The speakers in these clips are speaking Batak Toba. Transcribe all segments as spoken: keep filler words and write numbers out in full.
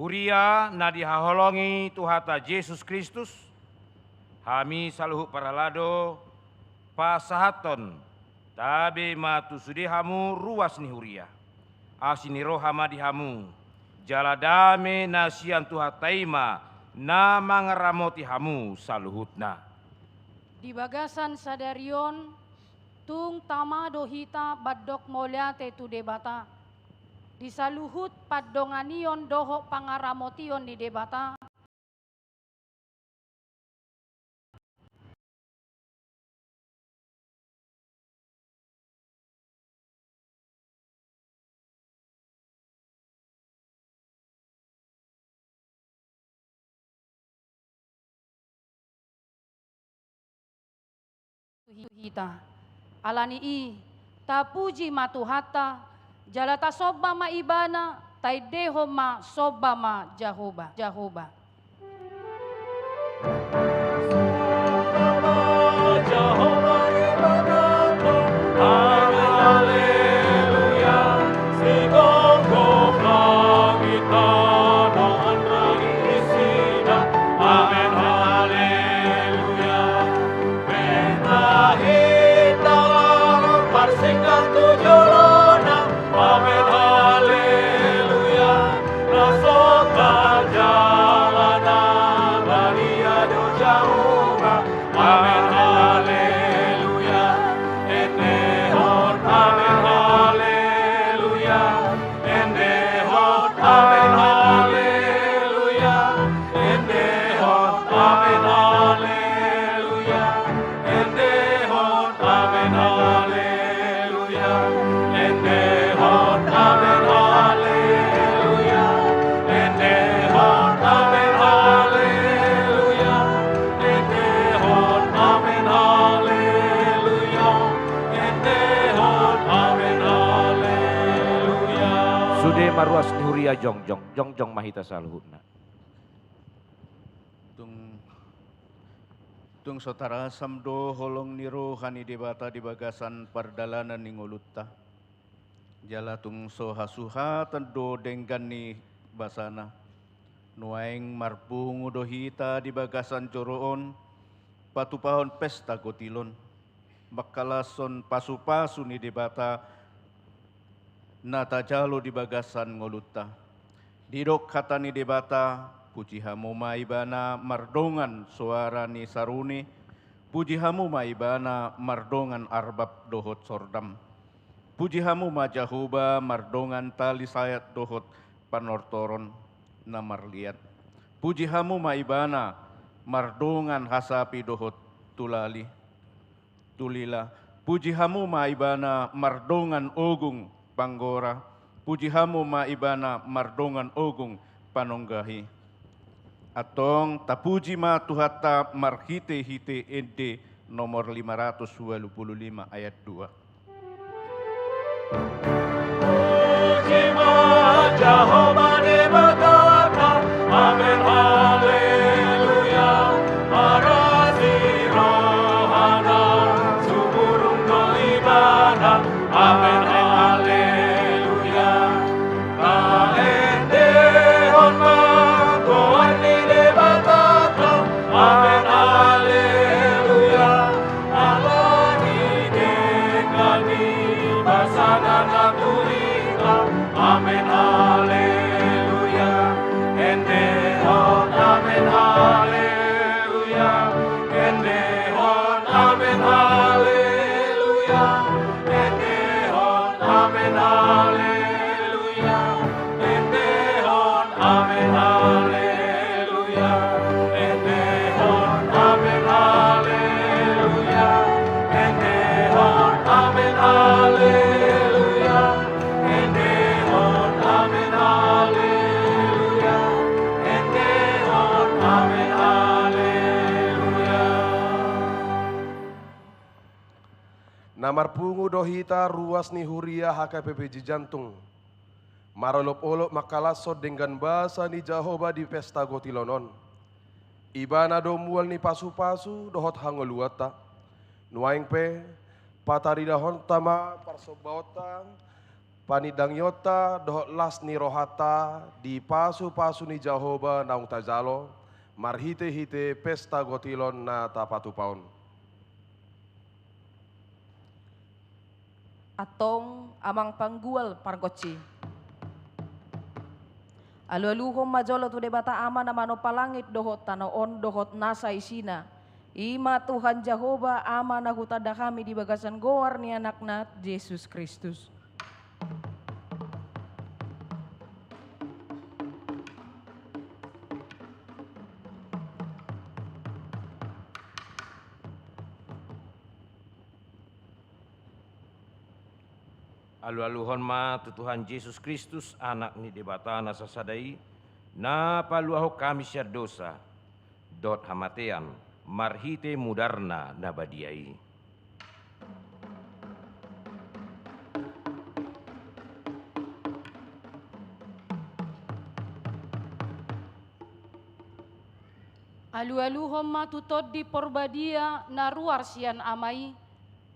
Huria na dihaholongi Tuhanta Jesus Kristus, hami saluhut parhalado pasahathon tabe ma tu sude hamu ruas ni huria. Asi ni roha ma di hamu, jala dame na sian Tuhanta i ma na mangaramoti hamu saluhutna. Di bagasan sadari on, tung tama do hita mandok mauliate tu Debata. Di saluhut pandonganion dohot pangaramotion ni Debata. Hita. Ala ni i, tapuji ma Tuhanta, jala tasomba ma Ibana, taendehon ma somba ma Jahowa, Jahowa. Amen, haleluya. Na sogot jala na badia do Jahowa. Amen, haleluya. Endehon, amen, haleluya. Endehon, amen, haleluya. Endehon, amen, haleluya. Endehon, amen, haleluya. Endehon, amen, haleluya. Endehon, amen, haleluya. Endehon, amen, haleluya. Endehon, amen, haleluya. Sude ma ruas ni huria jongjong, jongjong ma hita saluhutna. Tung, tung so tarasam do holong ni roha ni Debata di bagasan pardalanan ni ngolunta. Jala tung so hasuhatan do denggan ni basana. Nuaeng marpungu do hita di bagasan joro on, patupahon pesta gotil on, mangkalashon pasupasu ni Debata na tajalo di bagasan ngolunta. Didok hata ni Debata, puji hamu ma Ibana mardongan soara ni saruni, puji hamu ma Ibana mardongan arbab dohot sordam. Puji hamu ma Jahowa mardongan tali sayat dohot panortoron na marliat. Puji hamu ma Ibana mardongan hasapi dohot tulali, tulila. Puji hamu ma Ibana mardongan ogung panggora. Puji hamu ma Ibana mardongan ogung panonggahi. Antong tapuji ma Tuhanta marhitehite ende nomor lima ratus walu pulu lima ayat dua. Puji ma Jahowa Debatanta. Amen, haleluya. Marasi rohana, sumurung do Ibana. Amen, haleluya. Taendehon ma goar ni Debatanta. Amen, haleluya. Ala ni denggan ni basana na tu hita. Amen, haleluya. Endehon, amen, haleluya. Endehon, amen, haleluya. Endehon, amen, haleluya. Endehon, amen, haleluya. Endehon, amen, haleluya. Endehon, amen, haleluya. Endehon, amen, haleluya. Endehon, amen, haleluya. Na marpungu do hita ruas ni huria H K P P J Jantung. Marolopolop mangkalashon denggan basa ni Jahowa di pesta gotilon on. Ibana do mual ni pasupasu dohot hangoluanta. Nuaeng pe, pataridahonta ma parsombaonta, Panindangionta dohot las ni rohanta di pasu-pasu ni Jahowa naung tajalo, marhite-hite pesta gotilon na tapatupa on. Antong amang panggual pargonsi. Alu-aluhon ma jolo tu Debata Ama na manompa langit dohot tano on dohot nasa isina. I ma Tuhan Jahowa Ama na hutanda hami di bagasan goar ni Anakna Jesus Kristus. Alu-aluhon ma tu Tuhan Jesus Kristus, Anak ni Debata na sasada i, na paluahon hami sian dosa dohot hamatean, marhite mudarna na badia i. Alu-aluhon ma tu Tondi Porbadia na ruar sian Ama i,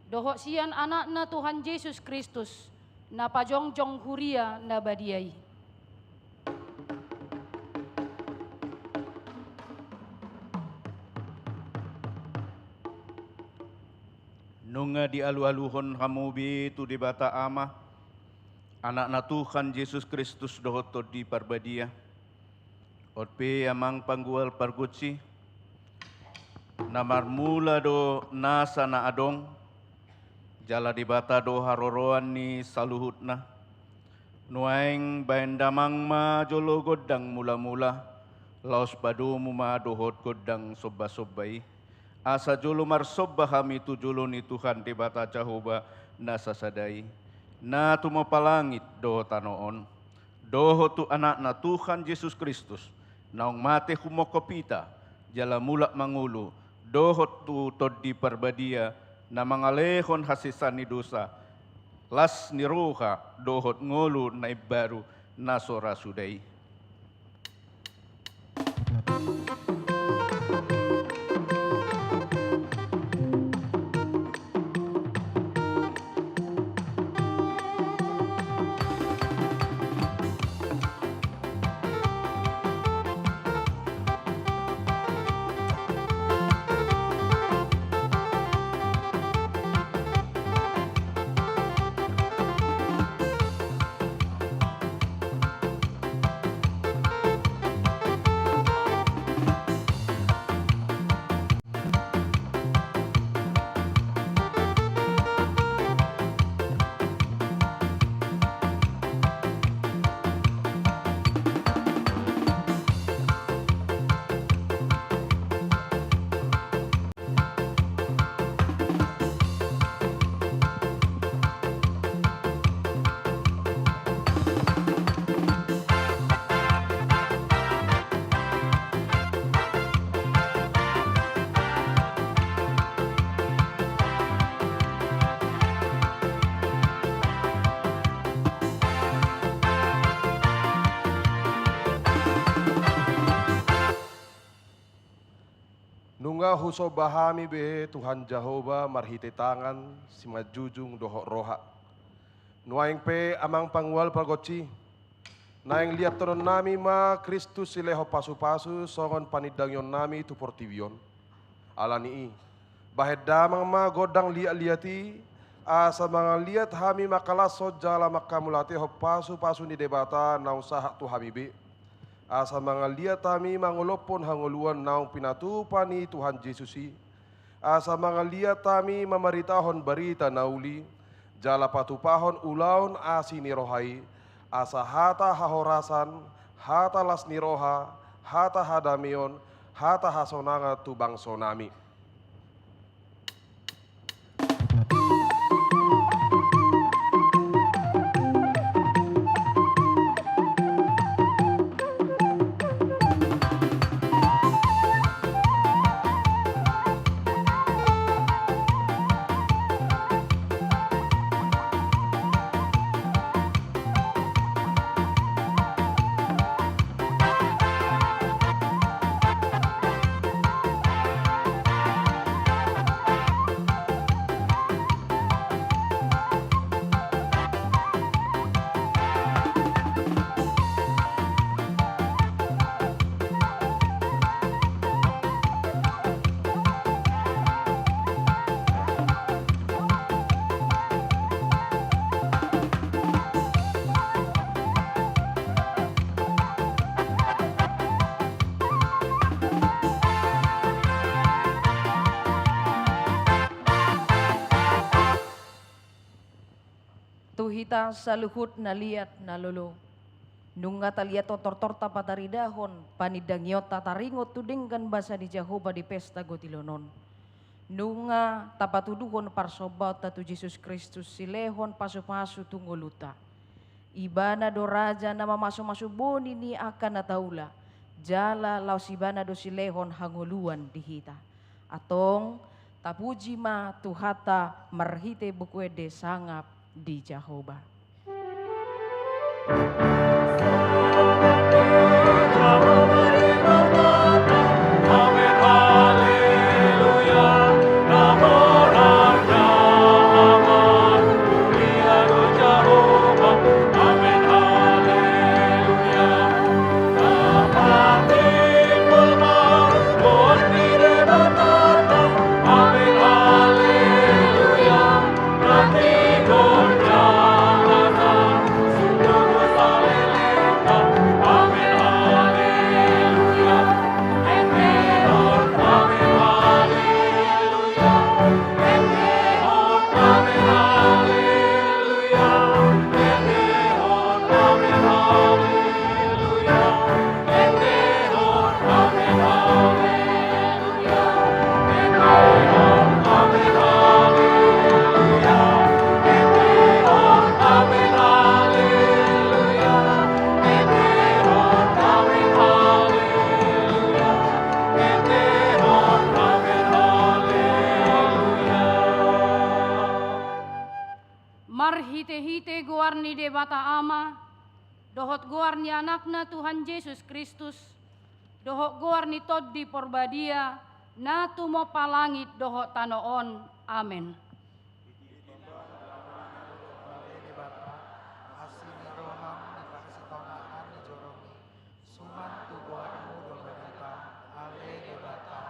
dohot sian Anakna Tuhan Jesus Kristus, na pajongjong huria na badia i. Nunga dialu-aluhon hamu be tu Debata Ama, Anakna Tuhan Jesus Kristus dohot Tondi Parbadia. On pe amang panggual pargonsi, na marmula do nasa na adong, jala Debata do haroroan ni saluhutna. Nuaeng baen damang ma jolo gondang mula-mula, laos padomu ma dohot gondang somba-somba i. Asa jolo marsomba hami tu jolo ni Tuhan Debata Jahowa na sasada i, na tumompa langit dohot tano on, dohot tu Anakna Tuhan Jesus Kristus, naung mate humongkop hita, jala mulak mangolu, dohot tu Tondi Parbadia, na mangalehon hasesaan ni dosa, las ni roha, dohot ngolu na imbaru, na so ra suda i. Nunga husomba hami be Tuhan Jahowa marhite tangan simanjujung dohot roha. Nuaeng pe amang panggual pargonsi, naeng liathononnami ma Kristus silehon pasu-pasu songon panindangionnami tu portibi on. Alani i, bahen damang ma gondang liat-liat i, asa mangaliat hami mangkalashon jala manghamauliatehon pasu-pasu ni Debata naung sahat tu hami be. Asa mangaliat hami mangolophon hangoluan naung pinatupa ni Tuhan Jesus i. Asa mangaliat hami mamaritahon barita na uli, jala patupahon ulaon asi ni roha i, asa hata hahorasan, hata las ni roha, hata hadameon, hata hasonangan tu bangsonami. Tu hita saluhut na liat na lolo. Nunga taliat tortorta pataridahon, panindangionta taringot tu denggan basa ni Jahowa di pesta gotilon on. Nunga tapatuduhon parsombaonta tu Jesus Kristus silehon pasupasu tu ngolunta. Ibana do raja na mamasumasu boni ni angka na taula, jala laos ibana do silehon hangoluan di hita. Antong, tapuji ma Tuhanta marhite buku ende sangap di Jahowa. Marhitehite goar ni Debata Ama, dohot goar ni Anakna Tuhan Jesus Kristus, dohot goar ni Tondi Porbadia, na tumompa langit dohot tano on. Amen. Asi ni roham di parsitongaan ni joromi, suman tu goarmu dompak hita, ale Debata,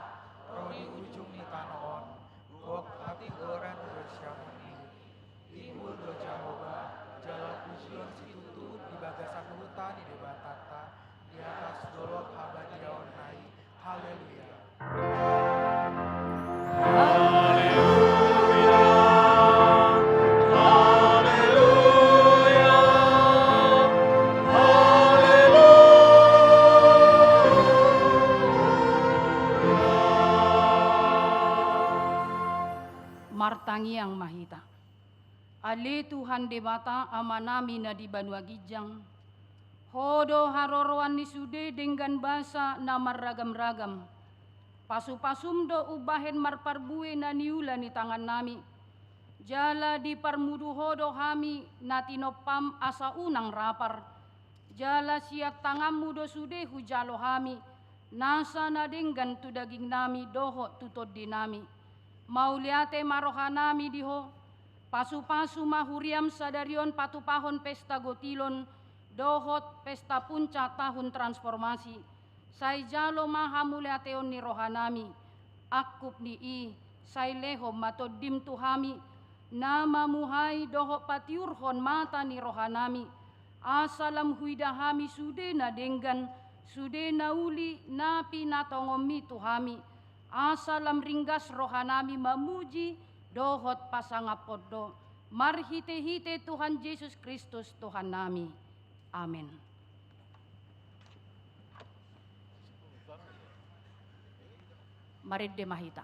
ro di ujung ni tano on, gok hatigoran ni grasiamuni. Timbul do Jahowa, jala pujion situtu di bagasan huta ni Debatanta, di atas dolok habadiaonna i. Haleluya. Haleluya. Haleluya. Haleluya. Martangiang ma hita. Ale Tuhan Debata, Amanami na di banua ginjang, Ho do haroroan ni sude denggan basa na marragam-ragam. Pasu-pasum do umbahen marparbue na niula ni tangannami. Jala diparmudu Ho do hami na tinompam asa unang rapar. Jala sian tanganmu do sude hujalo hami, nasa na denggan tu dagingnami dohot tu tondinami. Mauliate ma rohanami di Ho, pasu-pasu ma huriam sadari on patupahon pesta gotilon, dohot pesta puncak tahun transformasi. Sai jalo ma hamuliateon ni rohanami, angkup ni i, sai lehon ma tondim tu hami, na mamuhai dohot patiurhon mata ni rohanami, asa lam huida hami sude na denggan, sude na uli, na pinatongonmi tu hami, asa lam ringgas rohanami mamuji, dohot pasangaphon Ho, marhite-hite Tuhan Jesus Kristus Tuhannami. Amen. Marende ma hita.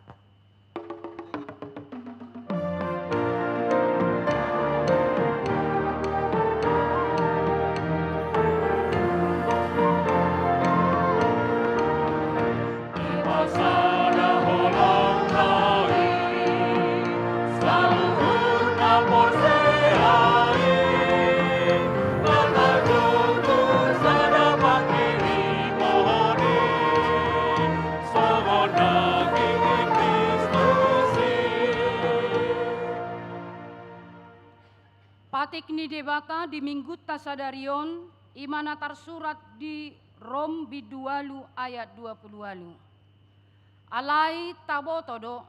Patik ni Debata di Minggunta sadari on, i ma na tarsurat di Rom bindu ualu ayat dua pulu ualu. Alai taboto do,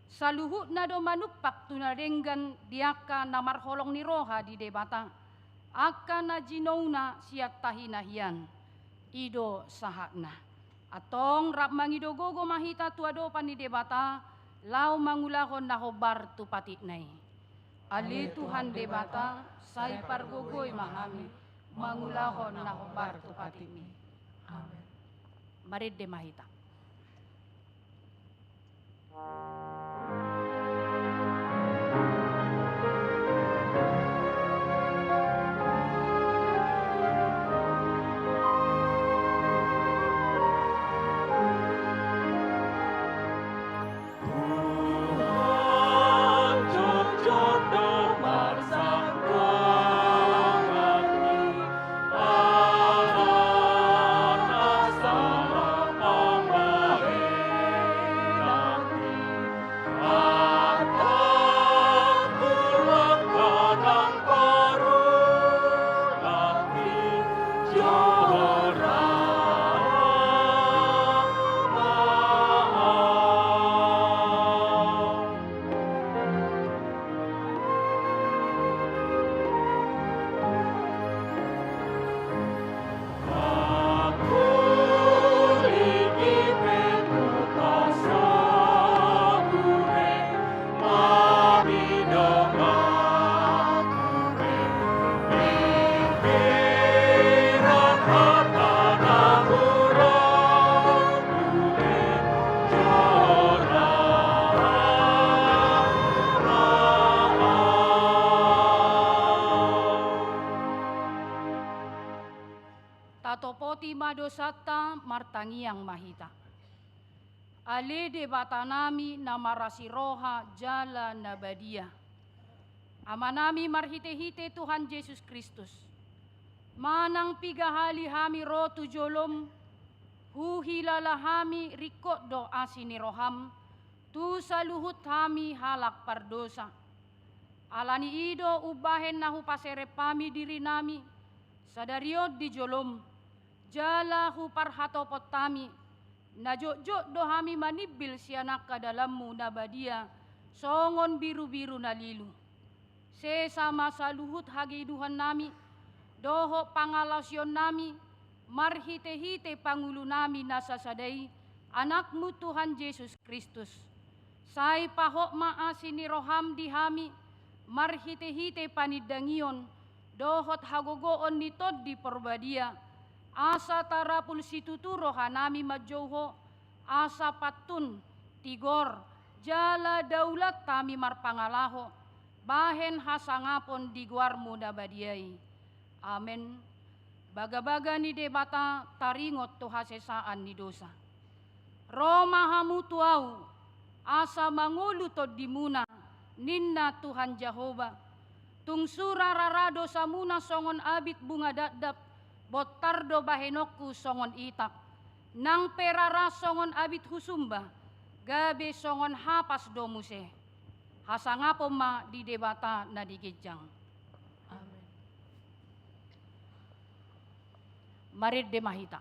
saluhutna do manumpak tu na denggan di angka na marholong ni roha di Debata, angka na jinouna sian tahi na hian. I do sahatna. Antong rap mangido gogo ma hita tu adopan ni Debata, laho mangulahon na hombar tu patikna i. Ale Tuhan Debata, sai pargogoi ma hami mangulahon na hombar tu patikMi. Amen. Marende ma hita. Tatopoti ma dosanta, martangiang ma hita. Ale Debatanami na marasi roha jala na badia, Amanami marhitehite Tuhan Jesus Kristus, manang piga hali hami ro tu jolom, huhilala hami ringkot do asi ni roham tu saluhut hami halak pardosa. Ala ni i do umbahen na hupaserep hami dirinami sadari on di jolom, jala huparhatopot hami, na jotjot do hami manimbil sian angka dalanmu na badia songon birubiru na lilu. Sesa ma saluhut hagedukannami dohot pangalaosionnami marhitehite pangulunami na sasada i, Anakmu Tuhan Jesus Kristus. Sai pahot ma asi ni roham di hami marhitehite panindangion dohot hagogoon ni Tondi Porbadia, asa tarapul situtu rohanami manjou Ho, asa pantun, tigor, jala daulat hami marpangalaho bahen hasangapon di goarmu na badia i. Amen. Bagabaga ni Debata taringot tu hasesaan ni dosa. Ro ma hamu tu Ahu, asa mangolu tondimuna, ninna Tuhan Jahowa. Tung sura rara dosamuna songon abit bunga dakdak, bontar do bahenonku songon itak. Nang pe rara songon abit husumba, gabe songon hapas do muse. Hasangapon ma di Debata na di ginjang. Amen. Marende ma hita.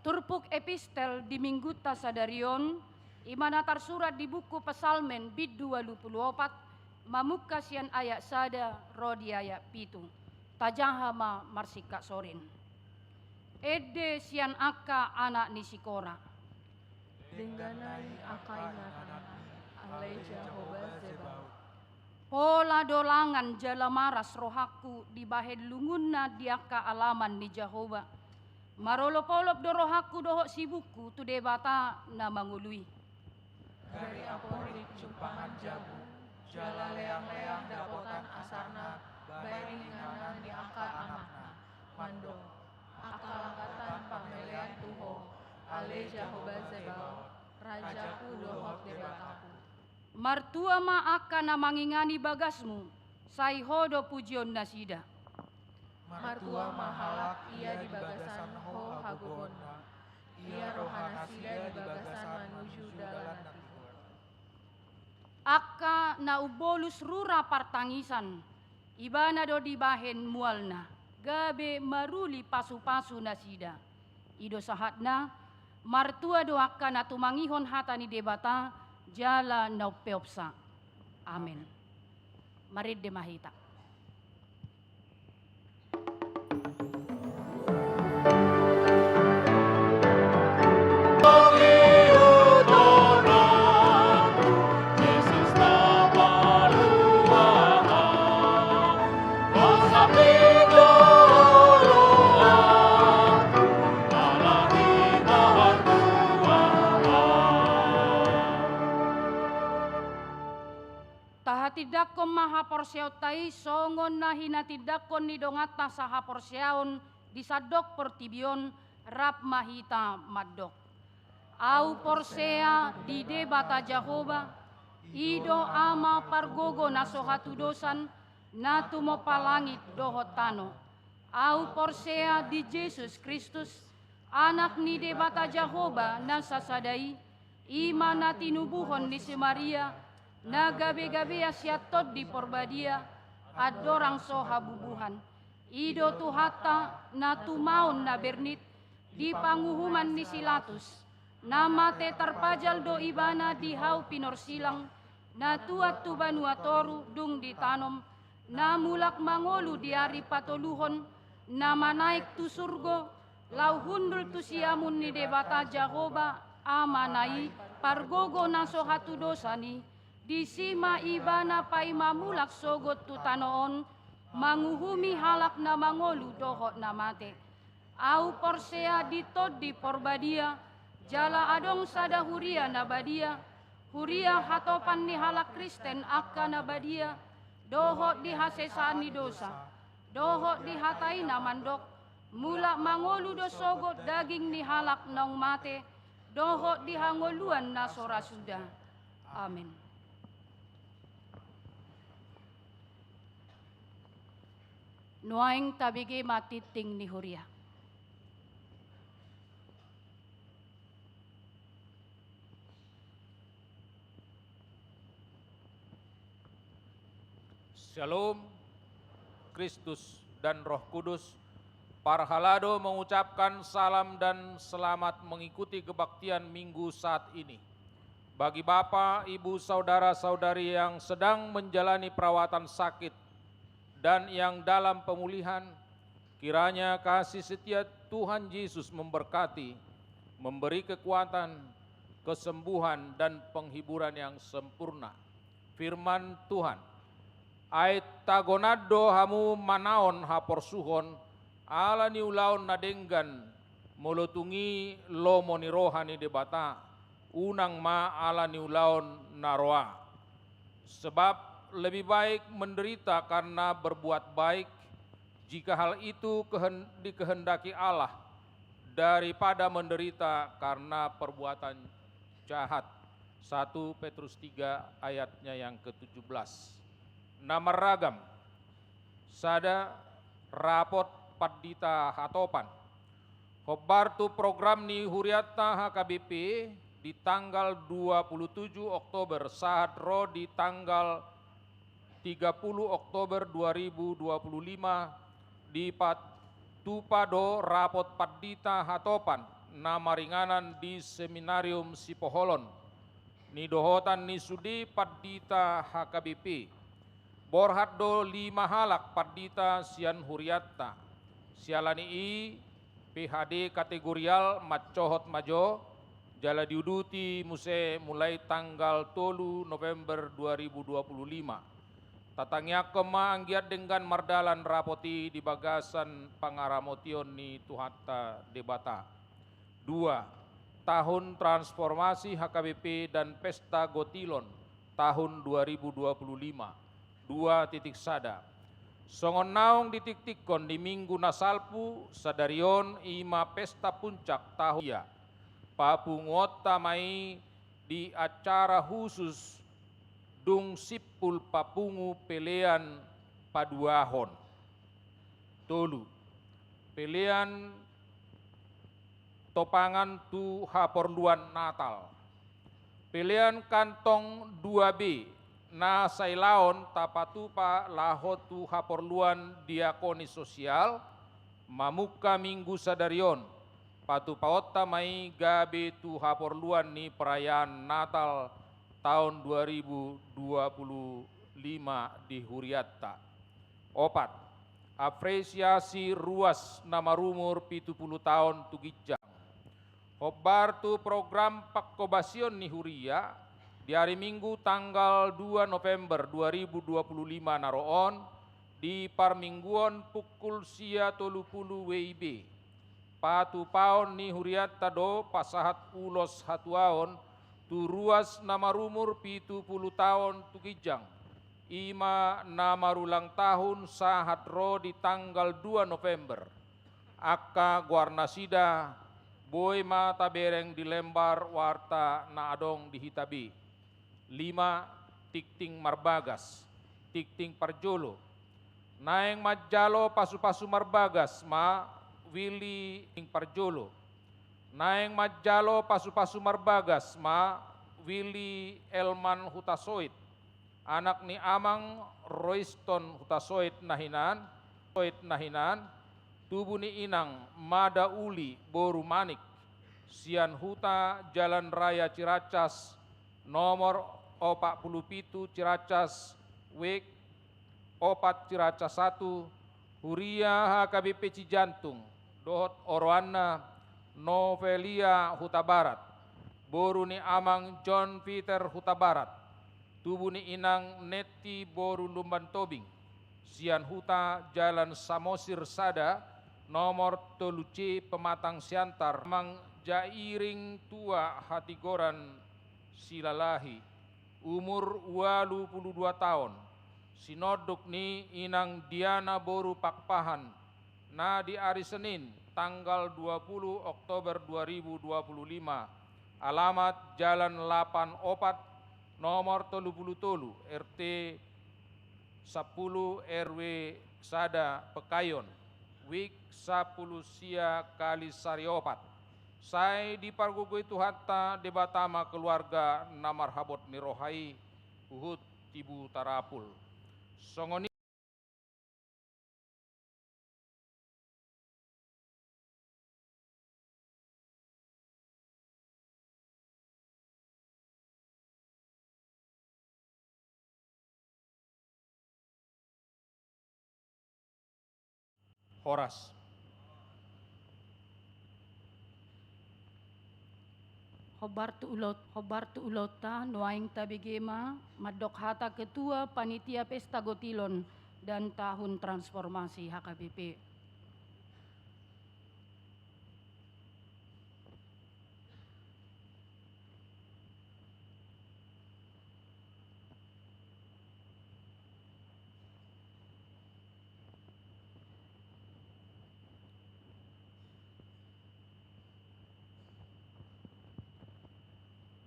Turpuk epistel di minggunta sadari on, i ma na tarsurat di buku Psalmen bindu ualu pulu opat, mamungka sian ayat sada ro di ayat pitu. Tajaha ma marsingkat sorin. Ende sian angka anak ni si Kora. Denggan nai angka inganan, ale Jahowa Zebaot. Pola dolangan jala maras rohangku dibahen lungunna di angka alaman ni Jahowa. Marolopolop do rohangku dohot sibukku tu Debata na mangolu i. Gari aporik jumpangan jabu, jala leangleang dapotan asar Martua ma angka na mangingani bagasmu, sai ho do pujion nasida. Martua ma halak ia di bagasan ho hagogoonna, ia roha nasida di bagasan manuju dalan na tigor. Angka na umbolus rura partangisan, ibana do dibahen mualna, gabe maruli pasupasu nasida. I do sahatna, martua do angka na tumangihon hata ni Debata, jala na umpeopsa. Amen. Marende ma hita. Tahatindangkon ma haporseaonta i songon na hinatindangkon ni donganta sahaporseaon di sandok portibi on, rap ma hita mandok. Ahu porsea di Debata Jahowa, i do Ama pargogo na so hatudosan, na tumompa langit dohot tano. Ahu porsea di Jesus Kristus, Anak ni Debata Jahowa na sasada i, i ma na tinubuhon ni si Maria, na gabegabean sian Tondi Porbadia, andorang so habubuhan. I do Tuhanta, na tumaon na bernit, di panguhuman ni si Latus, na mate tarpajal do ibana di hau pinorsilang, na tuat tu banua toru dung ditanom, na mulak mangolu di ari patoluhon, na manaek tu surgo, laho hundul tu siamun ni Debata Jahowa, Amana i, pargogo na so hatudosan i, disi ma ibana paima mulak sogot tu tano on, manguhumi halak na mangolu dohot na mate. Ahu porsea di Tondi Porbadia, jala adong sada huria na badia, huria hatopan ni halak Kristen angka na badia, dohot di hasesaan ni dosa, dohot di hata i na mandok, mulak mangolu do sogot daging ni halak naung mate, dohot di hangoluan na so ra suda. Amen. Nuaeng tabege ma tingting ni huria. Syalom, Kristus dan Roh Kudus, parhalado mengucapkan salam dan selamat mengikuti kebaktian Minggu saat ini. Bagi Bapak, Ibu, Saudara-saudari yang sedang menjalani perawatan sakit dan yang dalam pemulihan, kiranya kasih setia Tuhan Yesus memberkati, memberi kekuatan, kesembuhan, dan penghiburan yang sempurna. Firman Tuhan. Ai tagonan do hamu manaon haporsuhon, ala ni ulaon na denggan, molo tung i lomo ni roha ni Debata, unang ma ala ni ulaon na roa. Sebab lebih baik menderita karena berbuat baik, jika hal itu kehen-, dikehendaki Allah, daripada menderita karena perbuatan jahat. Satu Petrus tiga ayatnya yang ketujuh belas. Na marragam. Sada, rapot pandita hatopan. Hombar tu program ni hurianta H K B P di tanggal dua puluh tujuh Oktober sahat ro di tanggal tiga puluh Oktober dua ribu dua puluh lima, dipatupa do rapot pandita hatopan na maringanan di Seminarium Sipoholon, nidohotan ni sude pandita H K B P. Borhat do lima halak pandita sian hurianta. Siala ni i, P H D kategorial mancohot ma jo, jala diuduti muse mulai tanggal tolu November dua ribu dua puluh lima. Tatangiangkon ma anggiat denggan mardalan rapot i di bagasan pangaramotion ni Tuhanta Debata. Dua, tahun transformasi H K B P dan pesta Gotilon tahun dua ribu dua puluh lima. Dua titik sada. Songon naung ditiktikkon di minggu na salpu, sadari on i ma pesta puncak tahun ia. Papunguonta ma i di acara khusus dung simpul papungu pelean paduahon. Tolu, pelean topangan tu haporluan Natal. Pelean kantong dua B na sailaon tapatupa laho tu haporluan diakoni sosial, mamungka Minggu sadari on, patupaonta ma i gabe tu haporluan ni perayaan Natal taon dua ribu dua puluh lima di hurianta. Opat, apresiasi ruas na marumur pitu pulu taon tu ginjang. Hombar tu program pangkobasion ni huria, di ari Minggu tanggal dua November dua ribu dua puluh lima na ro on, di parmingguon pukul sia tolu pulu W I B. Patupaon ni hurianta do pasahat ulos hatuaon tu ruas na marumur pitu pulu taon tu ginjang, i ma na marulang tahun sahat ro di tanggal dua November. Angka goarnasida boi ma tabereng di lembar warta na adong di hita be. Lima, tingting marbagas, tingting parjolo. Naeng manjalo pasupasu marbagas ma Willy tingting parjolo. Naeng manjalo pasupasu marbagas ma Willy Elman Hutasoit, anak ni amang Royston Hutasoit na hinan, Soit na hinan, tubu ni inang Mada Uli boru Manik, sian huta Jalan Raya Ciracas, nomor opat pulu pitu Ciracas, wik opat Ciracas satu, huria H K B P Cijantung, dohot oroanna Novelia Hutabarat, boru ni amang John Peter Hutabarat, tubu ni inang Netti boru Lumban Tobing, sian huta Jalan Samosir sada, nomor tolu C Pematang Siantar, amang Jairing Tua Hatigoran Silalahi, umur ualu pulu dua taon, sinonduk ni inang Diana boru Pakpahan, na di ari Senin, tanggal dua pulu Oktober dua ribu dua pulu lima, alamat Jalan Lapan Opat, nomor tolu pulu tolu, R T sampulu, R W sada, Pekaion, wik sampulu sia Kalisari Opat. Sai dipargogoi Tuhanta Debata ma keluarga na marhabot ni roha i, huhut tibu tarapul. Songon i. Horas. Hombar tu ulaon, hombar tu ulaonta, nuaeng tabege ma mandok hata Ketua Panitia Pesta Gotilon dan Tahun Transformasi H K B P.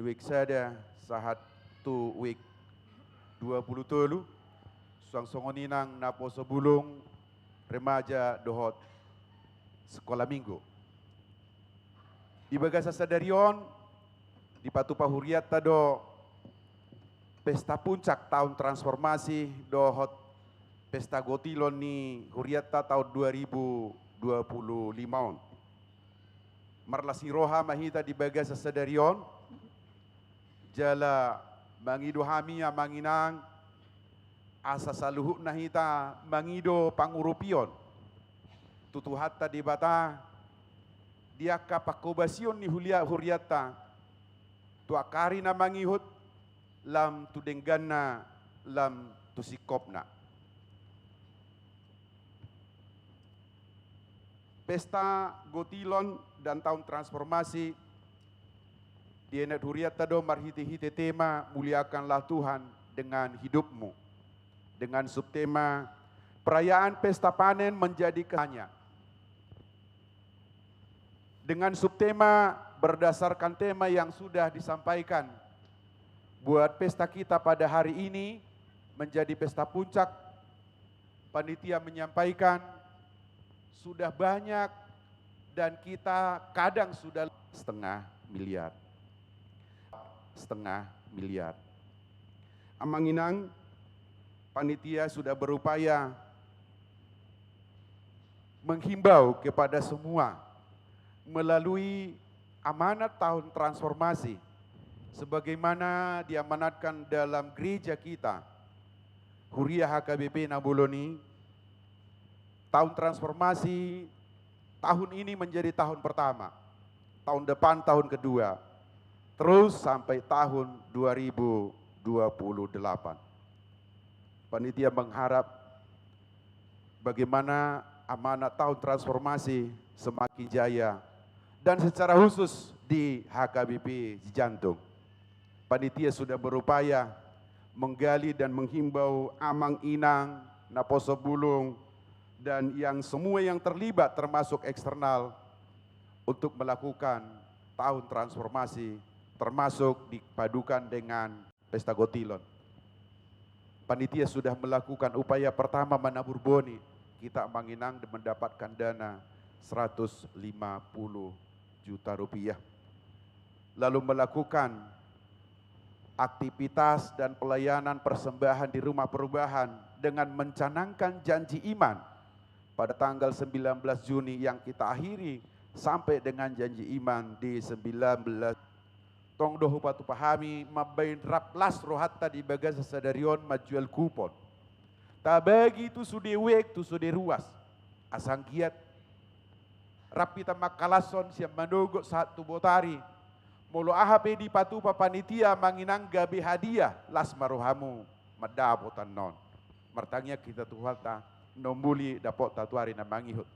Wik sada sahat tu wik dua pulu tolu, suang songon i nang naposo bulung, remaja dohot sekolah minggu. Di bagasan sadari on, dipatupa hurianta do pesta puncak tahun transformasi dohot pesta gotilon ni hurianta tahun dua ribu dua puluh lima on. Marlas ni roha ma hita di bagasan sadari on, jala mangido hami amang inang, asa saluhutna hita mangido pangurupion tu Tuhanta Debata, di angka pangkobasion ni huria-, hurianta, tu angka ari na mangihut, lam tu dengganna, lam tu singkopna. Pesta Gotilon dan Tahun Transformasi, dienet hurianta do marhite-hite tema Muliakanlah Tuhan dengan Hidupmu, dengan subtema Perayaan Pesta Panen Menjadi Kesanya. Dengan subtema berdasarkan tema yang sudah disampaikan, Buat pesta kita pada hari ini menjadi pesta puncak, panitia menyampaikan sudah banyak dan kita kadang sudah setengah miliar. Setengah miliar. Amang Inang, panitia sudah berupaya menghimbau kepada semua melalui amanat tahun transformasi sebagaimana diamanatkan dalam gereja kita, Huria H K B P na bolon i, tahun transformasi tahun ini menjadi tahun pertama, tahun depan tahun kedua, terus sampai tahun dua ribu dua puluh delapan. Panitia mengharap bagaimana amanat tahun transformasi semakin jaya, dan secara khusus di H K B P Cijantung. Panitia sudah berupaya menggali dan menghimbau amang inang, naposo bulung, dan yang semua yang terlibat termasuk eksternal untuk melakukan tahun transformasi, termasuk dipadukan dengan pesta gotilon. Panitia sudah melakukan upaya pertama menabur boni, kita amang inang mendapatkan dana seratus lima puluh juta rupiah. Lalu melakukan aktivitas dan pelayanan persembahan di Rumah Perubahan dengan mencanangkan janji iman pada tanggal sembilan belas Juni yang kita akhiri sampai dengan janji iman di sembilan belas. Tong do hupatupa hami mambahen rap las rohanta di bagasan sadari on manjual kupon. Tabagi tu sude wijk, tu sude ruas. Asa anggiat rap hita mangkalashon sian manogot sahat tu botari. Molo aha pe dipatupa panitia amang inang gabe hadiah, las ma rohamu mandapot annon. Martangiang hita tu Tuhanta, na ummuli dapotta tu ari na mangihut.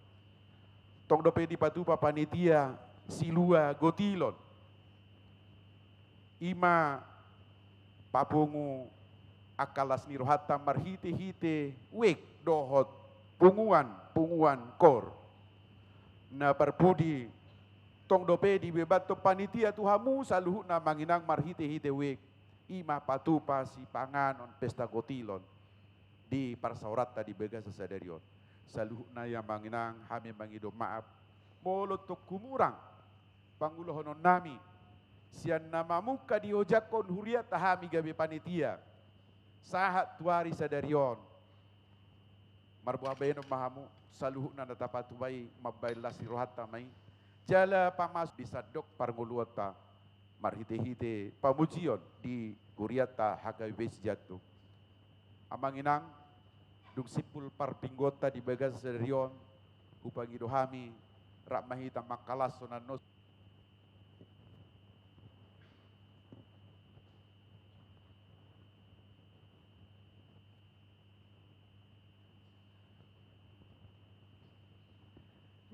Tong dope dipatupa panitia silua gotilon. I ma papungu angka las ni rohanta marhite-hite wijk dohot punguan, punguan koor. Na parpudi, tong dope dibebanhon panitia tu hamu saluhutna amang inang marhite-hite wijk, i ma patupa sipanganon pesta gotilon di parsaoranta di bagasan sadari on. Saluhutna i amang inang, hami mangido maaf molo tong humurang pangulahononnami sian na mamungka diojakhon hurianta hami gabe panitia sahat tu ari sadari on. Marboha bahenon ma hamu, saluhutna na tapatupa i mambahen las ni rohanta ma i. Jala pamasuk di sandok parngoluonta marhite-hite pamujion di hurianta H K B P Cijantung. Amang inang, dung simpul parmingguonta di bagasan sadari on, hupangido hami, rap ma hita mangkalashon annon.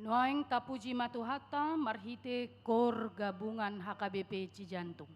Nuaeng tapuji ma Tuhanta marhite koor gabungan H K B P Cijantung.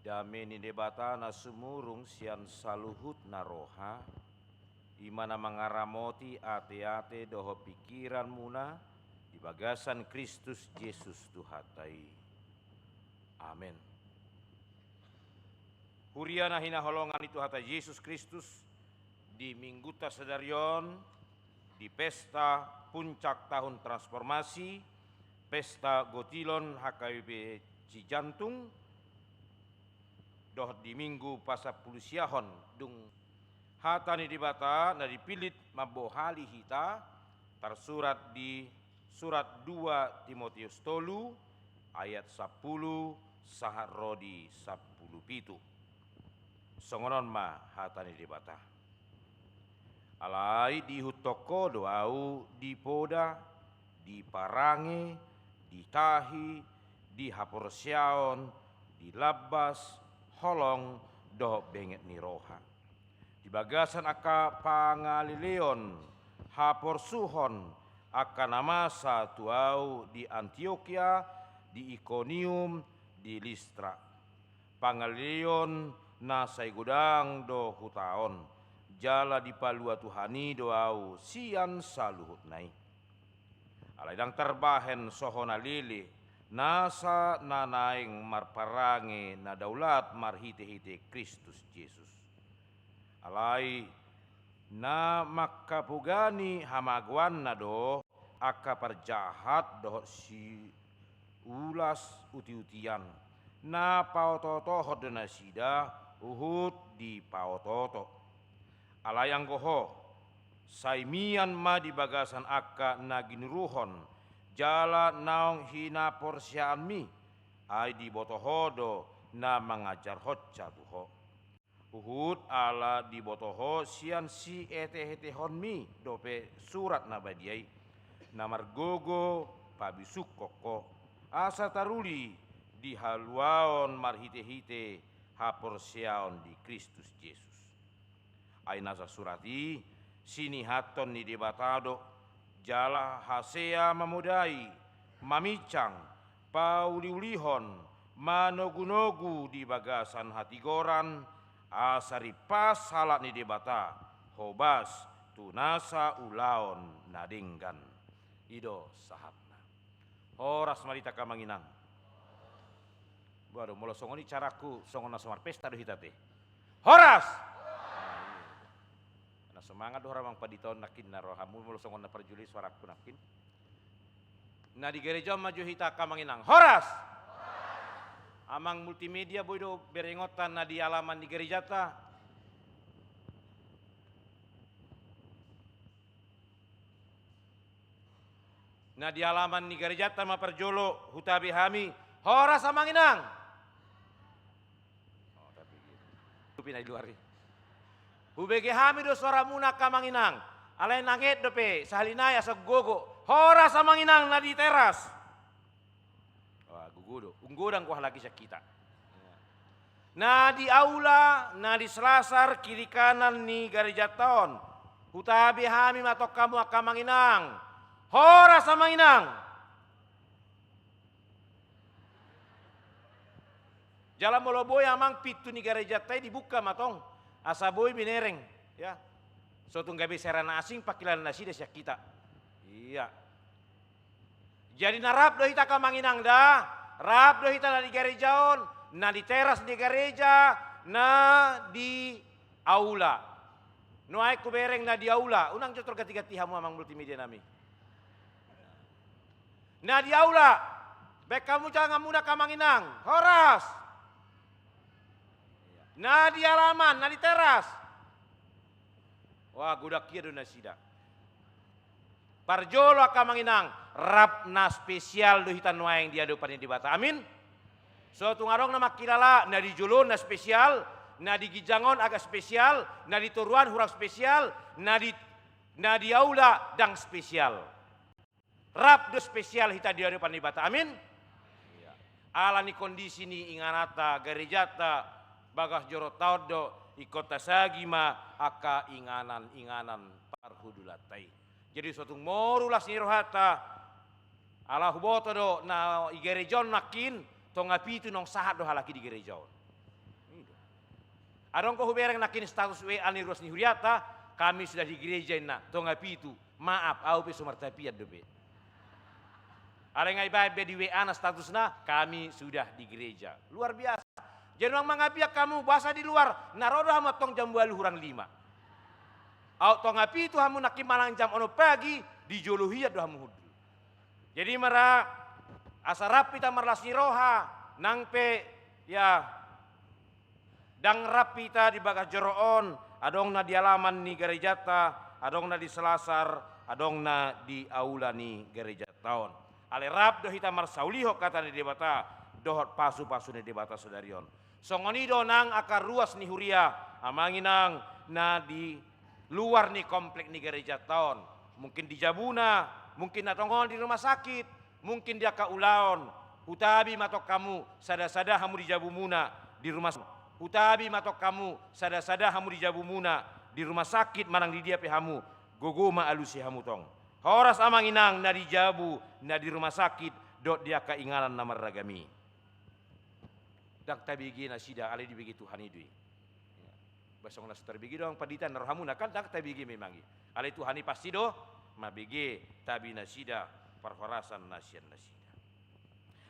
Dame ni Debata na sumurung sian saluhutna roha, i ma na mangaramoti ateate dohot pingkiranmuna di bagasan Kristus Jesus Tuhanta i. Amen. Huria na hinaholongan ni Tuhanta Jesus Kristus, di minggunta sadari on, di pesta puncak tahun transformasi, pesta gotilon H K B P Cijantung, dohot di minggu pasampulusiahon, dung hata ni Debata na dipillit mambohali hita, tarsurat di surat dua Timoteus tolu ayat sampulu sahat ro di sampulu pitu. Songon on ma hata ni Debata. Alai diihuthon Ho do ahu di poda, di parange, di tahi, di haporseaon, di lambas, holong, dohot benget ni roha. Di bagasan angka pangaleleon, haporsuhon, angka na masa tu ahu di Antiokia, di Ikonium, di Listra. Pangaleleon na sai godang do hutaon, jala dipalua Tuhan i do ahu sian saluhutna i. Alai ndang tarbahen songon na lele, nasa na naeng marparange na daulat marhitehite Kristus Jesus. Alai na mangkapogani hamagoanna do angka parjahat dohot siulas utiutian, na paotootohon do nasida huhut dipaotooto. Alai anggo ho, sai mian ma di bagasan angka na ginuruhon jala naung hinaporseaonmi, ai diboto ho do na mangajarhonsa tu ho. Huhut ala diboto ho sian sietehetehonmi dope Surat Na Badia i, na margogo pabisukkon ho, asa taruli di haluaon marhitehite haporseaon di Kristus Jesus. Ai nasa surat i sinihathon ni Debata do, jala hasea mamodai, maminsang, pauliulihon, manogunogu di bagasan hatigoran, asa rimpas halak ni Debata hobas tu nasa ulaon na denggan. I do sahatna. Horas ma di hita angka amang inang. Waduh, molo songon i carangku, songon na so marpesta do hita te. Horas! Na so mangan do hurang amang pandita on nangkin na rohamu, molo songon na parjolo i suarangku nangkin. Na di gareja on ma jo hita angka amang inang. Horas! Amang multimedia, boi do berengonta na di alaman ni garejanta. Na di alaman ni garejanta ma parjolo hutabe hami. Horas amang inang. Hubege hami do suaramuna angka amang inang. Alai nanget dope sahali nai asa gogo. Horas amang inang na di teras. Wah, gogo do. Unggodang ko halak i sian hita. Na di aula, na di selasar kiri kanan ni garejanta on. Hutabe hami ma tong hamu angka amang inang. Horas amang inang. Jala molo boi amang, pintu ni garejanta i dibuka ma tong. Asa boi binereng, ya. So tung gabe sera na asing pangkilalaan nasida sian hita. Iya. Jadi na rap do hita angka amang inang da, rap do hita na di gareja on, na di teras ni gareja, na di aula. Nuaeng hubereng na di aula, unang jo targantiganti hamu amang multimedia nami. Na di aula, baen hamu tanganmuna angka amang inang, horas. Na di alaman, na di teras. Wah, godang ia do nasida. Parjolo angka amang inang, rap na spesial do hita nuaeng di adopan ni Debata. Amin. So tung adong na mangkilala, na di jolo na spesial, na di ginjang on agak spesial, na di toruan hurang spesial, na di, na di aula ndang spesial. Rap do spesial hita di adopan ni Debata. Amin. Iya. Ala ni kondisi ni ingananta, garejanta, bagas joronta on do, ingkon tasagi ma angka inganan-inganan parhundulanta i. Jadi so tung moru las ni rohanta, ala huboto do na i gareja on nangkin, tonga pitu naung sahat do halak i di gareja on. Adong do hubereng nangkin status W A ni ruas ni hurianta, "Kami sudah di gereja," inna, tonga pitu. Maaf, au pe so martapian dope. Alai nga ibaen be di W A-na statusna, "Kami sudah di gereja." Luar biasa. Jadi nuaeng mangapian hamu, boasa di luar, na ro do hamu antong jam ualu hurang lima. Au tonga pitu hamu nangkin manang jam onom pagi, di jolo hian do hamu hundul. Jadi mara, asa rap hita marlas ni roha, nang pe, ya, ndang rap hita di bagas joro on, adong na di alaman ni garejanta, adong na di selasar, adong na di aula ni garejanta on. Alai rap do hita marsaulihon hata ni Debata, dohot pasu-pasu ni Debata sadari on. Songon i do nang angka ruas ni huria, amang inang, na di luar ni komplek ni garejanta on. Mungkin di jabuna, mungkin na tongon di rumah sakit, mungkin di angka ulaon. Hutabi ma tong hamu, sada-sada hamu di jabumuna, di rumah s-, hutabi ma tong hamu, sada-sada hamu di jabumuna, di rumah sakit manang di dia pe hamu, gogo ma alusi hamu tong. Horas amang inang na di jabu, na di rumah sakit, dohot di angka inganan na marragam i. Ndang tabege nasida, alai dibege Tuhan i do i. Ya. Ba songon na so tarbege do amang pandita, na rohamuna kan ndang tabege memang i. Alai Tuhan i pasti do mambege tabi nasida, parhorasan na sian nasida.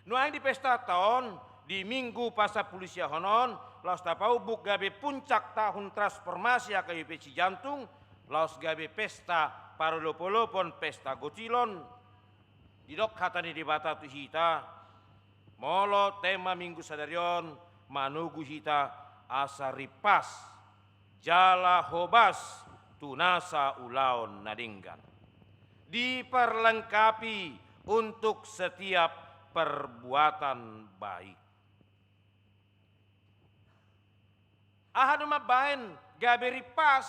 Nuaeng di pestanta on, di Minggu Pasampulusiahon on, laos tapaumbuk gabe puncak tahun transformasi H K B P Sijantung, laos gabe pesta parolop-olopon, pesta gotilon. Didok hata ni Debata tu hita, molo tema Minggu sadari on, manogu hita asa rimpas jala hobas tu nasa ulaon na denggan. Diperlengkapi untuk setiap perbuatan baik. Aha do mambaen gabe rimpas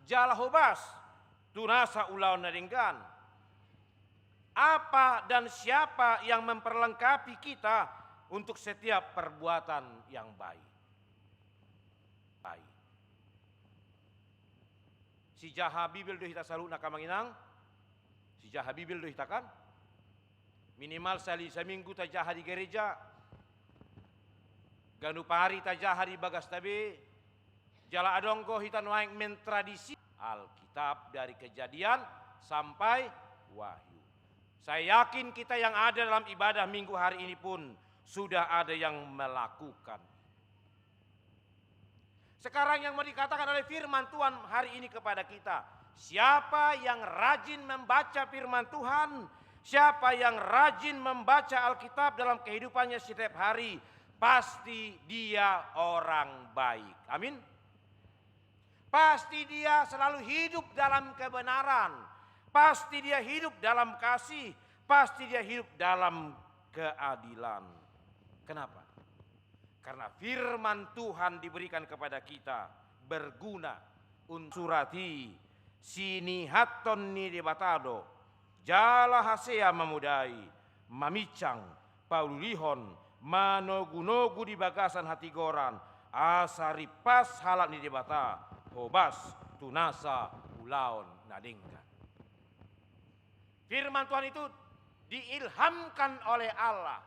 jala hobas tu nasa ulaon na denggan? Apa dan siapa yang memperlengkapi kita untuk setiap perbuatan yang baik? Baik. Sijaha Bibel do hita saluhutna, amang inang. Sijaha Bibel do hita kan? Minimal sali saminggu tajaha di gereja. Ganup ari tajaha di bagasta be. Jala adong do hita nuaeng mentradisi Alkitab dari Kejadian sampai Wahyu. Saya yakin kita yang ada dalam ibadah minggu hari ini pun sudah ada yang melakukan. Sekarang yang mau dikatakan oleh firman Tuhan hari ini kepada kita, siapa yang rajin membaca firman Tuhan, siapa yang rajin membaca Alkitab dalam kehidupannya setiap hari, pasti dia orang baik. Amin. Pasti dia selalu hidup dalam kebenaran, pasti dia hidup dalam kasih, pasti dia hidup dalam keadilan. Kenapa? Karena firman Tuhan diberikan kepada kita berguna untuk surati sinihathon ni Debata do, jala hasea mamodai, mamincang, paulihon, manogunogu di bagasan hatigoran, asa rimpas halak ni Debata, hobas tu nasa ulaon na denggan. Firman Tuhan itu diilhamkan oleh Allah,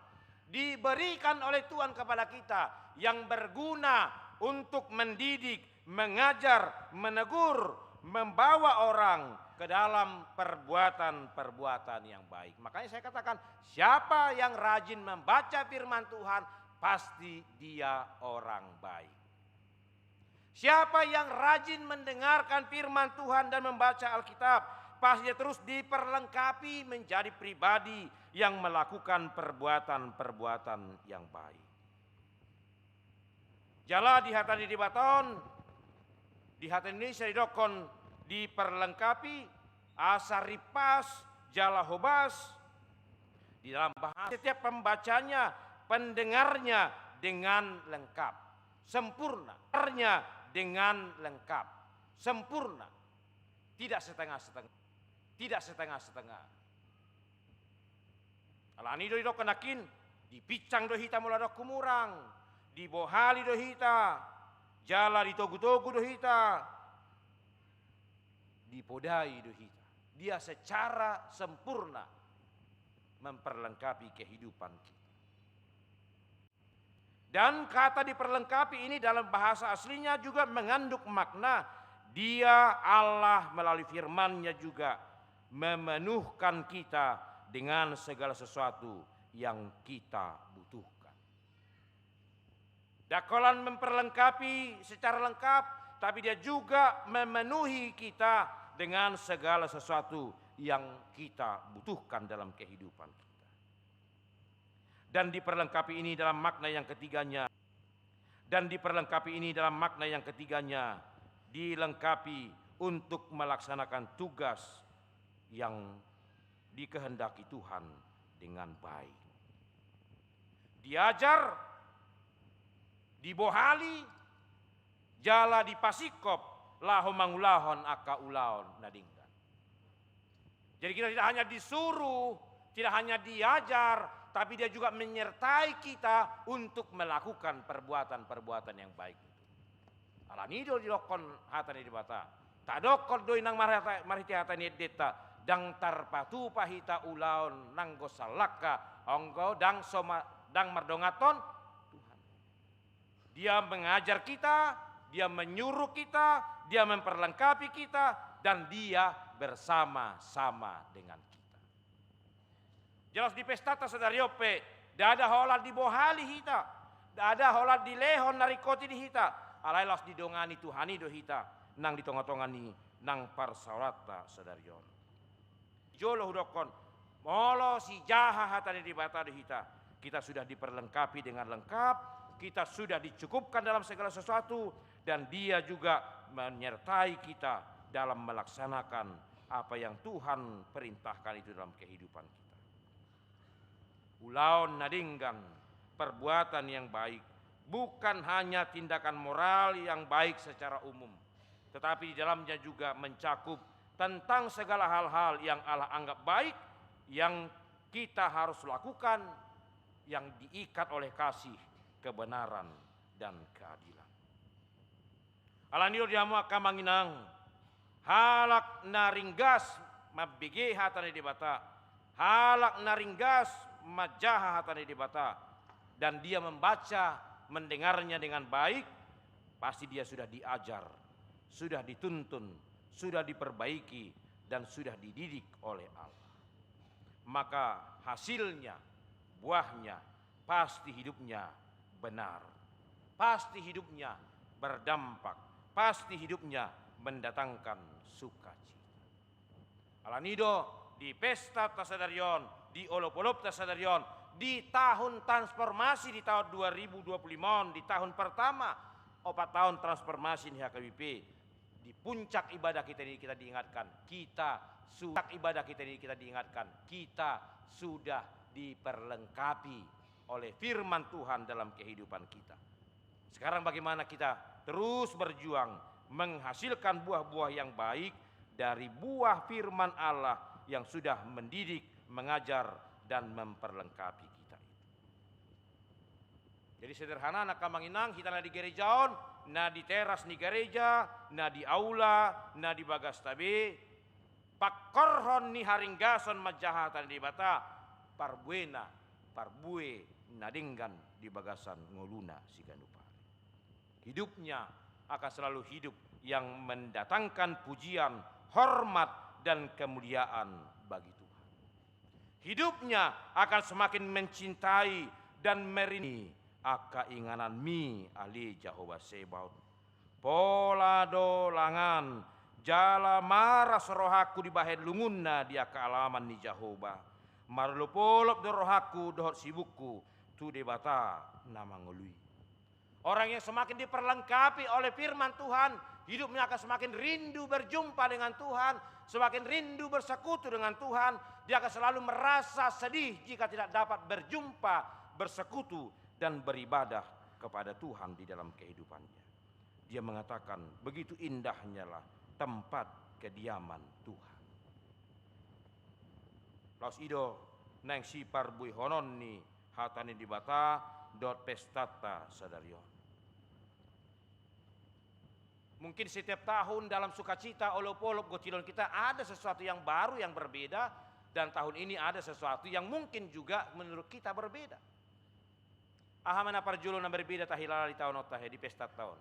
diberikan oleh Tuhan kepada kita, yang berguna untuk mendidik, mengajar, menegur, membawa orang ke dalam perbuatan-perbuatan yang baik. Makanya saya katakan, siapa yang rajin membaca firman Tuhan, pasti dia orang baik. Siapa yang rajin mendengarkan firman Tuhan dan membaca Alkitab, pasti dia terus diperlengkapi menjadi pribadi yang melakukan perbuatan-perbuatan yang baik. Jala di hata ni Debata on, di hata Indonesia didokkon diperlengkapi, asa rimpas, jala hobas, di dalam bahasa setiap pembacanya, pendengarnya dengan lengkap, sempurna, dengarnya dengan lengkap, sempurna, tidak setengah-setengah, tidak setengah-setengah. Alani do didok nangkin, dipinsang do hita molo adong humurang, dibohali do hita, jala ditogutogu do hita, dipodai do hita. Dia secara sempurna memperlengkapi kehidupan kita. Dan kata diperlengkapi ini dalam bahasa aslinya juga mengandung makna Dia, Allah, melalui firman-Nya juga memenuhkan kita dengan segala sesuatu yang kita butuhkan. Dang holan memperlengkapi secara lengkap, tapi Dia juga memenuhi kita dengan segala sesuatu yang kita butuhkan dalam kehidupan kita. Dan diperlengkapi ini dalam makna yang ketiganya. Dan diperlengkapi ini dalam makna yang ketiganya, dilengkapi untuk melaksanakan tugas yang dikehendaki Tuhan dengan baik. Diajar, dibohali, jala dipasingkop laho mangulahon angka ulaon na denggan. Jadi kita tidak hanya disuruh, tidak hanya diajar, tapi Dia juga menyertai kita untuk melakukan perbuatan-perbuatan yang baik itu. Alani i do didokkon hata ni Debata. Tadokkon do i nang marhata-, marhite hata ni endenta, dang tarpatupa hita ulaon nanggo sallangka, anggo dang so ma-, dang mardonganhon Tuhan. Dia mengajar kita, Dia menyuruh kita, Dia memperlengkapi kita, dan Dia bersama-sama dengan kita. Jala laos di pestanta sadari on pe, ndada holan dibohali hita, ndada holan dilehon na ringkot i di hita, alai laos didongani Tuhan i do hita nang di tonga-tonga ni nang parsaoranta sadari on. Jolo hudokkon, molo sijaha hata ni Debata do hita, kita sudah diperlengkapi dengan lengkap, kita sudah dicukupkan dalam segala sesuatu, dan Dia juga menyertai kita dalam melaksanakan apa yang Tuhan perintahkan itu dalam kehidupan kita. Ulaon na denggan, perbuatan yang baik, bukan hanya tindakan moral yang baik secara umum, tetapi di dalamnya juga mencakup tentang segala hal-hal yang Allah anggap baik, yang kita harus lakukan, yang diikat oleh kasih, kebenaran, dan keadilan. Alani i do di hamu angka amang inang, halak na ringgas mambege hata ni Debata, halak na ringgas manjaha hata ni Debata, dan dia membaca, mendengarnya dengan baik, pasti dia sudah diajar, sudah dituntun, sudah diperbaiki, dan sudah dididik oleh Allah. Maka hasilnya, buahnya, pasti hidupnya benar, pasti hidupnya berdampak, pasti hidupnya mendatangkan sukacita. Alani i do di pestanta sadari on, di olop-olopta sadari on, di tahun transformasi, di tahun dua ribu dua puluh lima on, di tahun pertama opat tahun transformasi ni H K B P, di puncak ibadah kita ini kita diingatkan, kita su-, puncak ibadah kita ini kita diingatkan, kita sudah diperlengkapi oleh firman Tuhan dalam kehidupan kita. Sekarang bagaimana kita terus berjuang menghasilkan buah-buah yang baik dari buah firman Allah yang sudah mendidik, mengajar, dan memperlengkapi kita itu. Jadi sederhanana angka amang inang, hita na di gereja on, na di teras ni gereja, na di aula, na di bagasta be, pangkorhon ni haringgason manjaha hata ni Debata, parbuena, parbue na denggan di bagasan ngoluna siganup ari. Hidupnya akan selalu hidup yang mendatangkan pujian, hormat, dan kemuliaan bagi Tuhan. Hidupnya akan semakin mencintai dan merindukan angka ingananmi, ale Jahowa Sebaot. Pola do langan, jala maras rohangku dibahen lungunna di angka alaman ni Jahowa. Marolop-olop do rohangku dohot sibukku tu Debata na mangolu i. Orang yang semakin diperlengkapi oleh firman Tuhan, hidupnya akan semakin rindu berjumpa dengan Tuhan, semakin rindu bersekutu dengan Tuhan. Dia akan selalu merasa sedih jika tidak dapat berjumpa, bersekutu, dan beribadah kepada Tuhan di dalam kehidupannya. Dia mengatakan, begitu indahnyalah tempat kediaman Tuhan. Laos i do naeng siparbuehonon ni hata ni Debata dohot pestanta sadari on. Mungkin setiap tahun dalam sukacita, olop-olop, gotilon kita ada sesuatu yang baru, yang berbeda, dan tahun ini ada sesuatu yang mungkin juga menurut kita berbeda. Aha ma na parjolo na berbeda tahilala di taon on tahe, di pesta taon?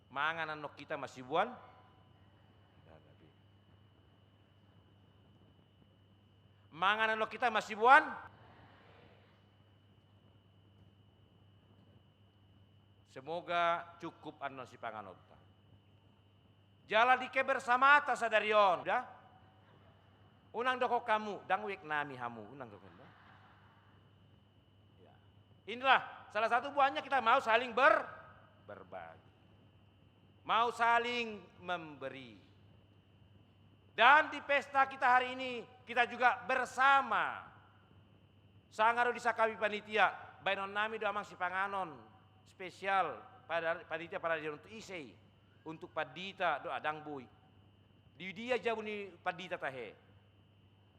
Mangan annon hita masibuan. Mangan annon hita masibuan. Semoga cukup annon sipanganonta. Jala di kebersamanta sadari on, da? Unang dokkon hamu, ndang wijk nami hamu, unang dokkon, da? Ya. Inilah salah satu buahnya, kita mau saling ber-, berbagi. Mau saling memberi. Dan di pesta kita hari ini, kita juga bersama. Sanga ro di sangkapi panitia, baenon nami do amang sipanganon spesial, pada panitia paradion tu ise i, untuk pandita do, ndang boi. Di dia jabu ni pandita tahe?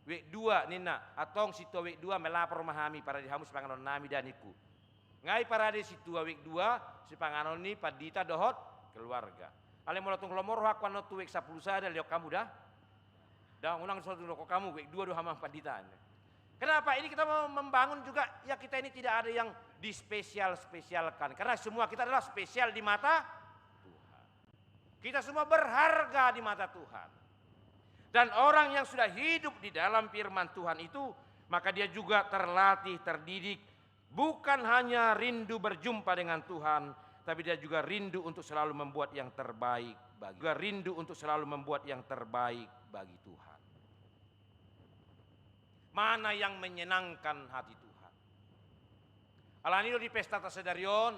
Wijk dua ninna, antong sintua wijk dua melapor ma hami, parade hamu sipanganon nami da ningku. Nga i parade sintua wijk dua, sipanganon ni pandita dohot keluarga. Alai molo tung lomo ro angkuan on tu wijk sampulu sada, lehon hamu da? Da, unang so tung dokkon hamu, wijk dua do amang pandita. Kenapa? Ini kita mau membangun juga, ya, kita ini tidak ada yang dispesial-spesialkan. Karena semua kita adalah spesial di mata Tuhan. Kita semua berharga di mata Tuhan. Dan orang yang sudah hidup di dalam firman Tuhan itu, maka dia juga terlatih, terdidik, bukan hanya rindu berjumpa dengan Tuhan, tapi dia juga rindu untuk selalu membuat yang terbaik bagi, juga rindu untuk selalu membuat yang terbaik bagi Tuhan. Mana yang menyenangkan hati Tuhan? Alani do di pestanta sadari on,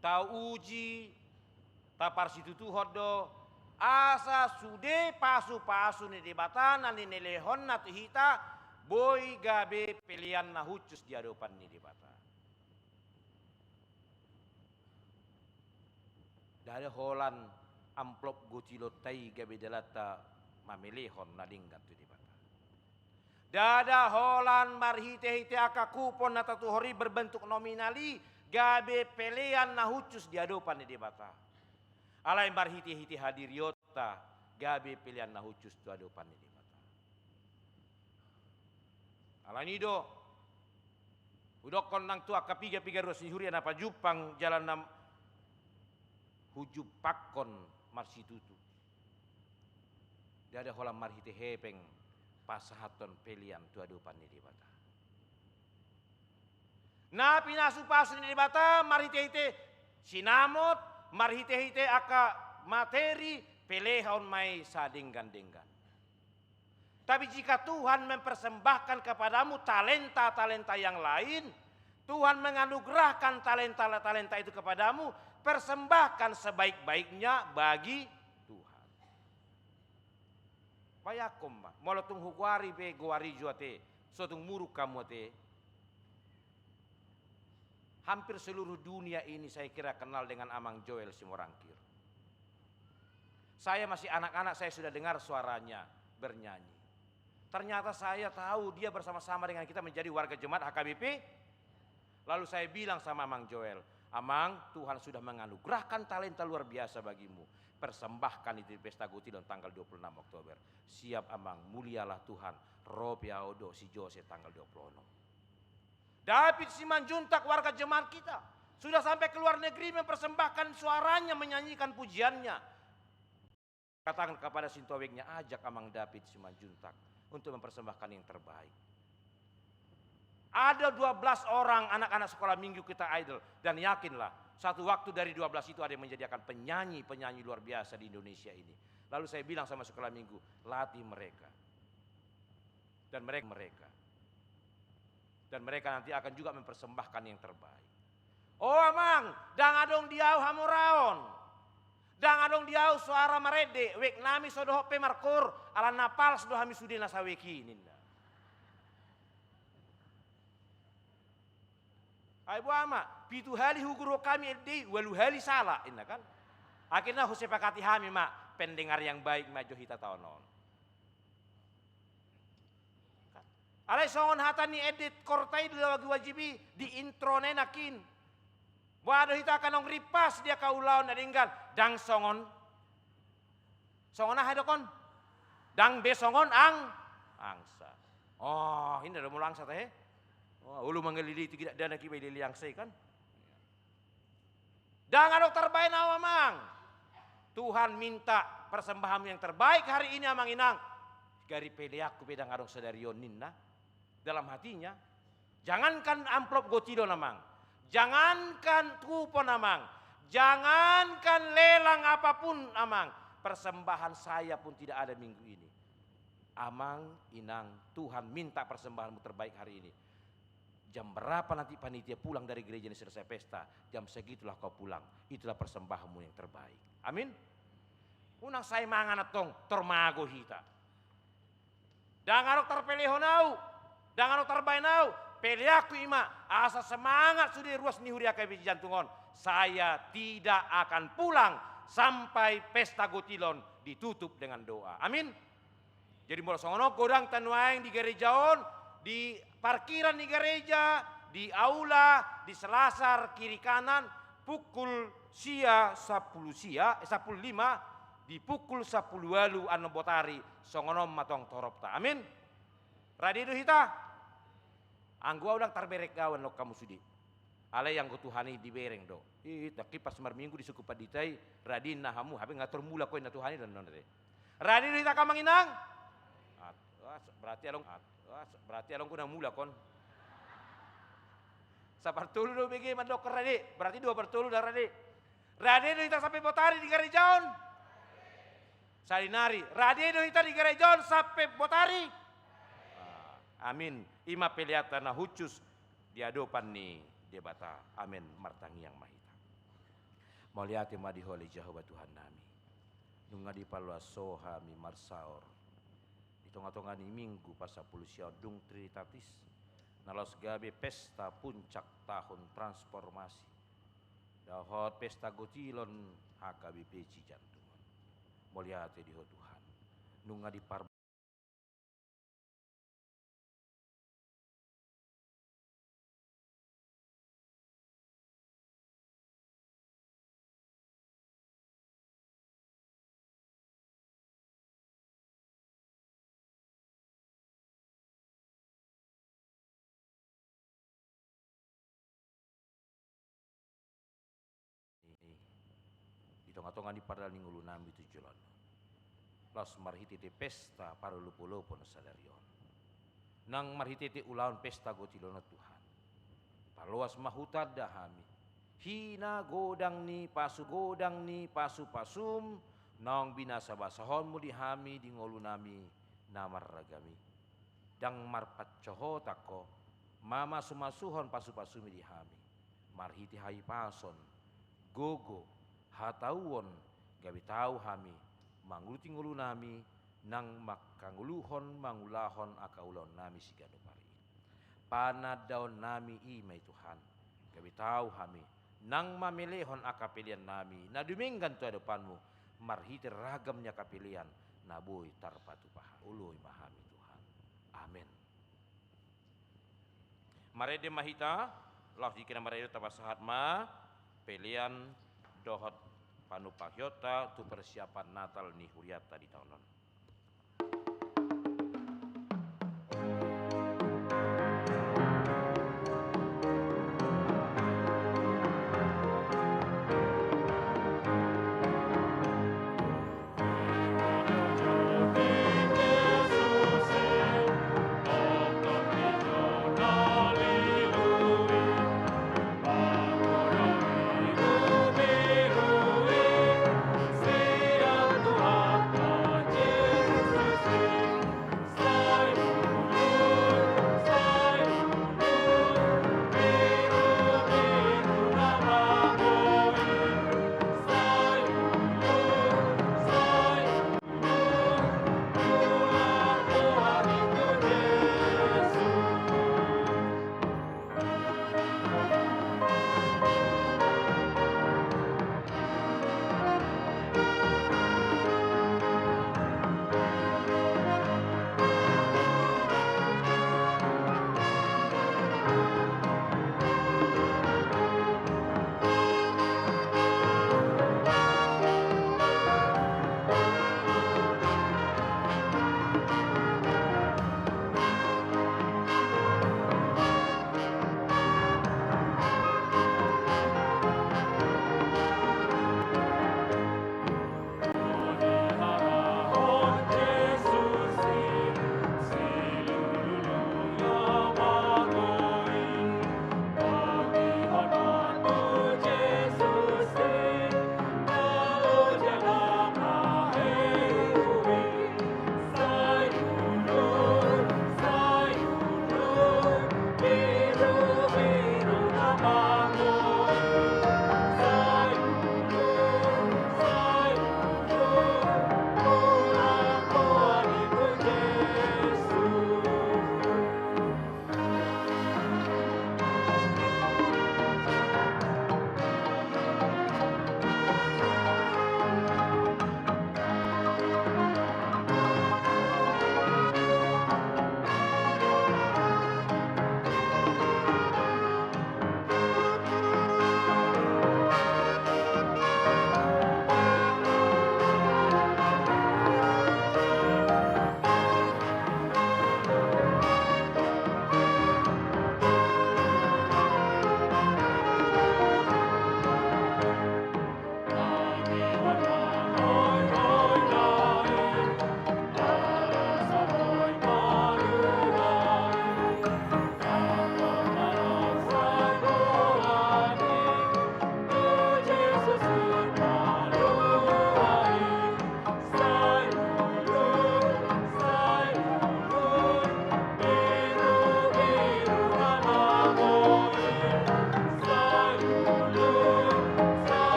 tauji, taparsitutuhon do, asa sude pasupasu ni Debata na nilehonna tu hita, boi gabe pelean na hushus di adopan ni Debata. Ndada holan amplop gotilonta i gabe dalanta mamelehon na denggan tu Debata. Ndada holan marhitehite angka kupon na tatuhor i berbentuk nominal i gabe pelean na hushus di adopan ni Debata. Alai marhitehite hadirionta gabe pelean na hushus tu adopan ni Debata. Alani do hudokkon nang tu angka piga-piga ruas ni huria na pajumpang jala na hujumpangkon marsitutu. Ndada holan marhite hepeng pasahathon pelean tu adopan ni Debata. Na pinasupasu ni Debata marhitehite sinamot, marhitehite angka materi, pelehon ma i sadenggan-denggan. Tapi jika Tuhan mempersembahkan kepadamu talenta-talenta yang lain, Tuhan menganugerahkan talenta-talenta itu kepadamu, persembahkan sebaik-baiknya bagi Tuhan. Bayangkon ma, molo tung hugoari pe goari jo ate, so tung muruk hamu ate. Hampir seluruh dunia ini saya kira kenal dengan Amang Joel Simorangkir. Saya masih anak-anak, saya sudah dengar suaranya bernyanyi. Ternyata saya tahu dia bersama-sama dengan kita menjadi warga jemaat H K B P. Lalu saya bilang sama Amang Joel, "Amang, Tuhan sudah menganugerahkan talenta luar biasa bagimu. Persembahkan itu di pesta gotilon tanggal dua puluh enam Oktober." "Siap, Amang, mulialah Tuhan. Ro pe au do si Jose tanggal dua puluh enam." David Simanjuntak, warga jemaat kita, sudah sampai ke luar negeri mempersembahkan suaranya, menyanyikan pujiannya. Katakan kepada sintua wijk-nya, "Ajak Amang David Simanjuntak untuk mempersembahkan yang terbaik." Ada dua belas orang anak-anak sekolah minggu kita idol, dan yakinlah, satu waktu dari dua belas itu ada yang menjadi akan penyanyi-penyanyi luar biasa di Indonesia ini. Lalu saya bilang sama sekolah minggu, "Latih mereka." Dan mereka, mereka. Dan mereka nanti akan juga mempersembahkan yang terbaik. "O Amang, ndang adong di au hamoraon. Ndang adong di au soara marende, wijk nami so dohot pe markoor, ala na pals do hami sude na sawijk i," ninna. "Ai boha ma, pitu hali hugoarhon hami ende i, ualu hali sala," ninna kan. Akhirna husepakati hami ma, pendengar yang baik ma jo hita taon on. Alai songon hata ni ende korta i di lagu wajib i, di introna i nangkin. Boha do hita angka naung rimpas di angka ulaon na denggan, ndang songon, songon aha didokkon? Ndang be songon ang-, angsa. Oh, inda do molo angsa tahe. Oh, olo mangalili tu gidang danak iba ilili angsa i kan. Ndang adong tarbaen au, Amang. Tuhan minta persembahanmu yang terbaik hari ini, Amang Inang. Gari peleanku pe ndang adong sadari on, ninna. Dalam hatinya, jangankan amplop gotilon, Amang. Jangankan kupon, Amang. Jangankan lelang apapun, Amang. Persembahan saya pun tidak ada minggu ini. Amang, Inang, Tuhan minta persembahanmu terbaik hari ini. Jam berapa nanti panitia pulang dari gereja ini selesai pesta, jam segitulah kau pulang. Itulah persembahanmu yang terbaik. Amin. Unang sai mangan antong, tor mago hita. Ndang adong tarpelehon au, ndang adong tarbaen au, peleanku i ma, asa semangat sude ruas ni huria K B C Jantung on. Saya tidak akan pulang sampai pesta gotilon ditutup dengan doa. Amin. Jadi molo songon on godang ta nuaeng di gereja on, di parkiran ni gereja, di aula, di selasar kiri kanan, pukul sia, sampulu sia, eh, sampulu lima, di pukul sampulu ualu annon botari, songon on ma tong toropta. Amin. Rade do hita? Anggo au ndang tarbereng au annon hamu sude. Alai anggo Tuhan i dibereng do. Ih, nangkin pas marminggu disungkun pandita i, rade ninna hamu, hape nga tor mulak ho ninna Tuhan i do annon ate. Rade do hita, Amang Inang? At-, ah, berarti along, at-, ah, berarti along guna mulak on. Sapartolu do bege mandok rade, berarti dua partolu ndang rade. Rade do hita sampe botari di gereja on? Sarinari, rade do hita di gereja on sampe botari? Ah, amin. I ma peleanta na hushus di adopan ni Debata. Amin. Martangiang ma hita. Mauliate ma di Ho ale Jahowa Tuhannami. Nunga dipaloas Ho hami marsaor di tongatonga ni minggu pasampulu sia on dung Trinitatis, na laos gabe pesta puncak taon transformasi dohot pesta gotilon H K B P Cijantung on. Mauliate di Ho Tuhan. Nunga dipar- Di tongatonga ni pardalan ni ngolunami tu joloan on, laos marhitehite pesta parolopolopon sadari on, nang marhitehite ulaon pesta gotilon on, Tuhan, paloas ma hutanda hami hinagodang ni pasu, godang ni pasupasum naung binasabasahonmu di hami di ngolunami na marragam i. Ndang marpancohotan Ho mamasumasuhon pasupasumi di hami marhite hahipason, gogo, hatauon, gabe tau hami mangurupi ngolunami nang mangkangoluhon mangulahon angka ulaonnami siganup ari i. Panandaonnami i ma i, Tuhan, gabe tau hami nang mamelehon angka peleannami na dumenggan tu adopanmu marhite ragam ni angka pelean na boi tarpatupa. Oloi ma hami, Tuhan. Amen. Marende ma hita, laos dikena marende tapasahat ma pelean dohot panumpahion ta tu persiapan Natal ni hurianta di taon on.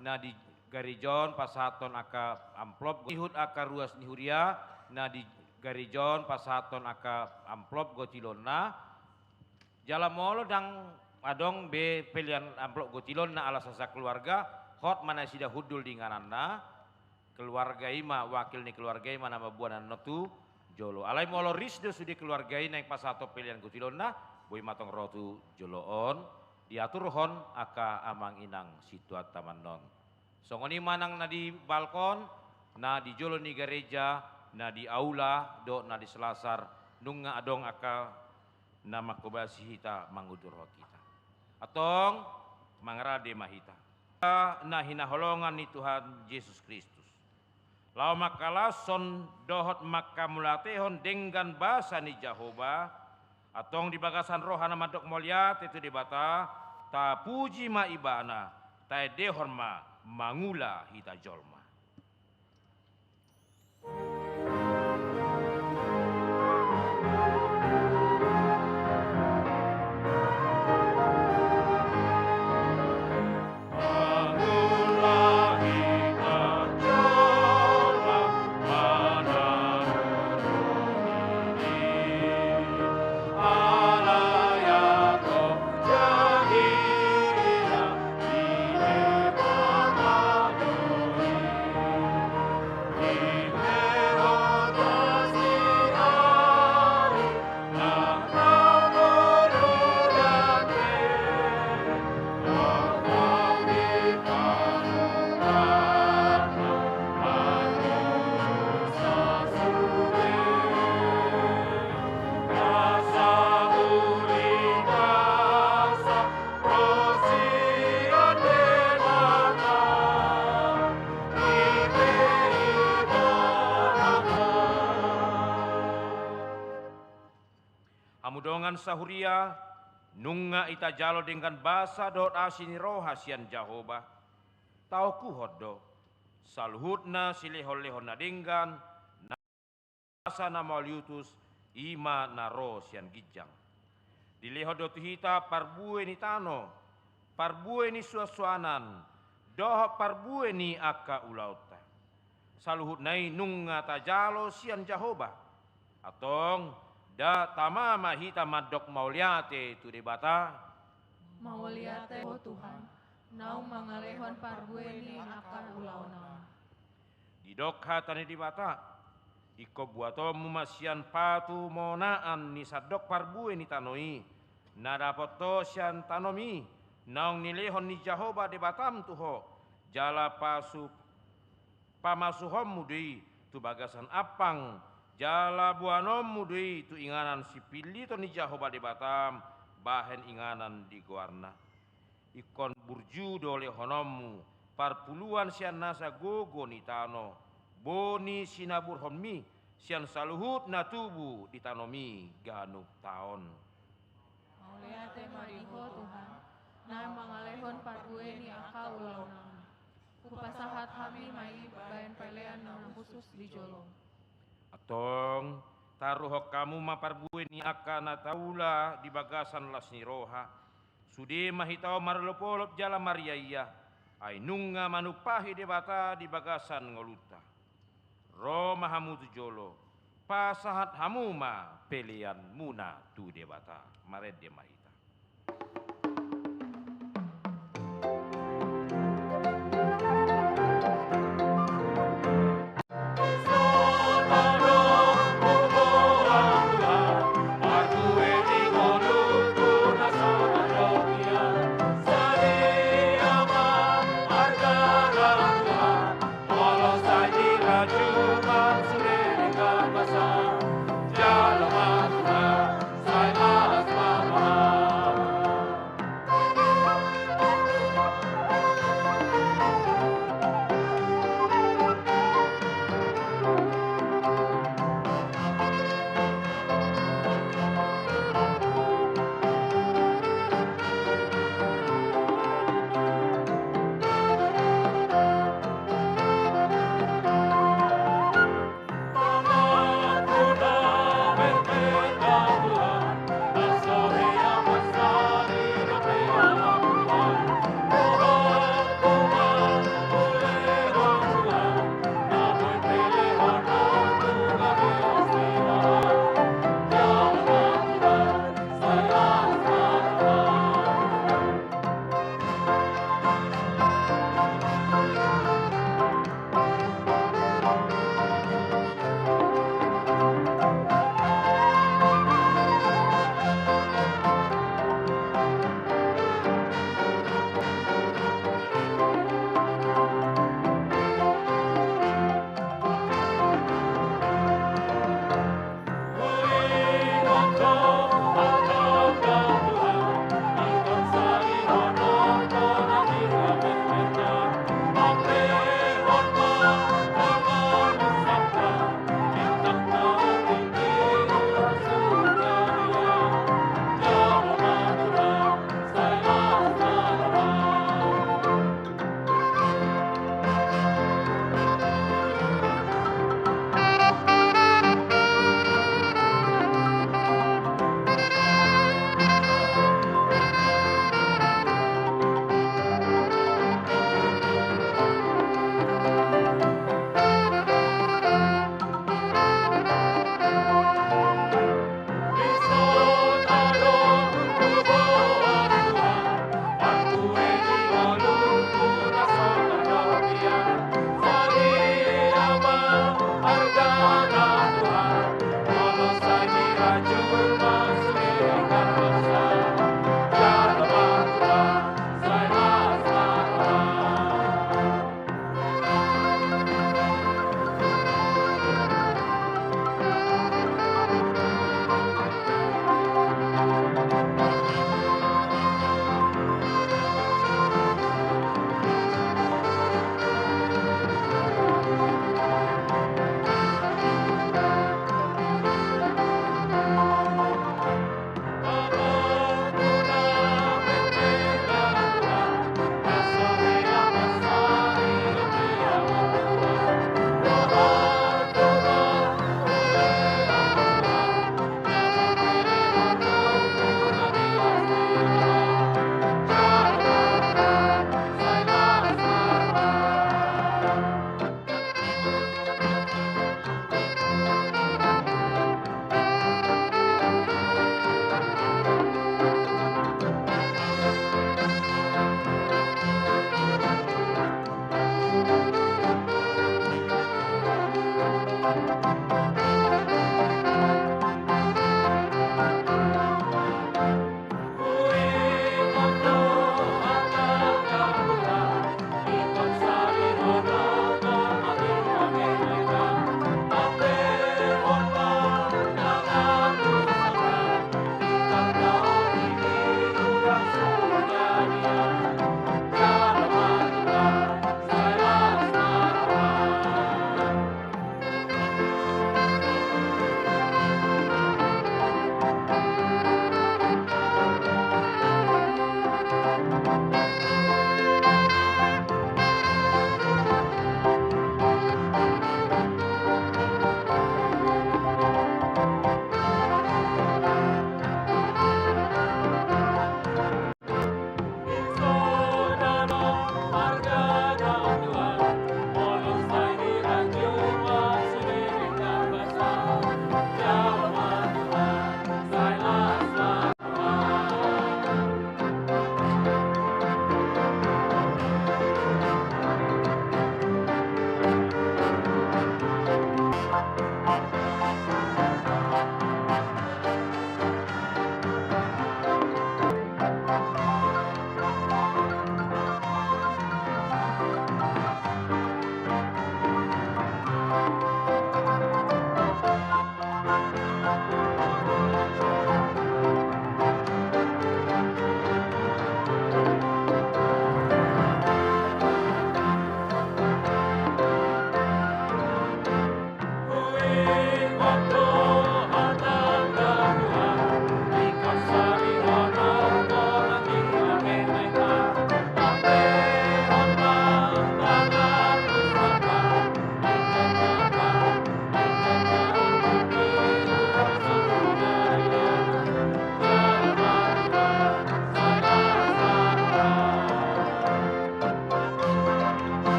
na di gareja on pasahathon angka amplop, ihut angka ruas ni huria, na di gareja on pasahathon angka amplop gotilonna. Jala molo ndang adong be pelean amplop gotilonna ala sasakeluarga, hot ma nasida hundul di ingananna. Keluarga i ma, wakil ni keluarga i ma na mamboan annon tu jolo. Alai molo ris do sude keluarga i naeng pasahathon pelean gotilonna, boi ma tong ro tu jolo on, diaturhon angka amang inang situan taman on. Songon i ma nang na di balkon, na di jolo ni gareja, na di aula, dohot na di selasar, nunga adong angka na manghobasi hita, mangudurhon hita. Antong, mangarade ma hita. Na hinaholongan ni Tuhan Jesus Kristus, laho mangkalashon dohot mangkamauliatehon denggan basa ni Jahowa, antong di bagasan roha na mandok mauliate tu Debata, tapuji ma Ibana, taendehon ma mangula hita jolma. Hamu dongan sahuria, nunga itajalo denggan basa dohot asi ni roha sian Jahowa. Taokuhon do, saluhutna silehonlehon na denggan, na basa na mauliutus, i ma na ro sian ginjang. Dilehon do tu hita parbue ni tano, parbue ni suansuanan, dohot parbue ni angka ulaonta. Saluhutna i nunga tajalo sian Jahowa. Antong, nda tama ma hita mandok mauliate tu Debata? Mauliate Ho Tuhan, naung mangalehon parbue ni angka ulaon on. Didok hata ni Debata, ingkon buatonmu ma sian patu monaan ni sandok parbue ni tano i, na dapot ho sian tanomi, naung nilehon ni Jahowa Debatam tu ho, jala pasu-, pamasuhonmu do i tu bagasan ampang, jala boanonmu do i tu inganan sipilliton ni Jahowa Debatam, bahen inganan di goarna. Ingkon burju do lehononmu parpuluan sian nasa gogo ni tano, boni sinaburhonmi sian saluhut na tubu di tanomi ganup taon. Mauliate ma di Ho Tuhan, na mangalehon parbue ni angka ulaon nami. Hupasahat hami ma i bahen pelean na hushus di jolo. Antong, taruhon hamu ma parbue ni angka na taula di bagasan las ni roha. Sude ma hita on marolopolop jala mariaia, ai nunga manumpahi Debata di bagasan ngolunta. Ro ma hamu tu jolo, pasahat hamu ma peleanmuna tu Debata. Marende ma hita.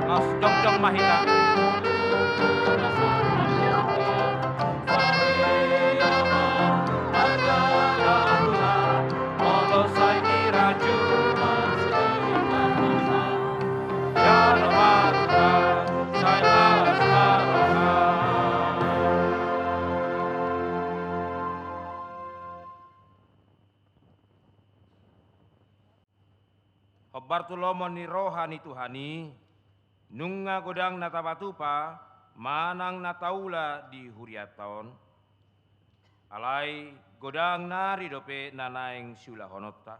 Laos jongjong ma hita. Hombar tu lomo ni roha ni Tuhan i, nunga godang na tapatupa manang na taula di hurianta on. Alai godang nari dope na naeng siulahononta,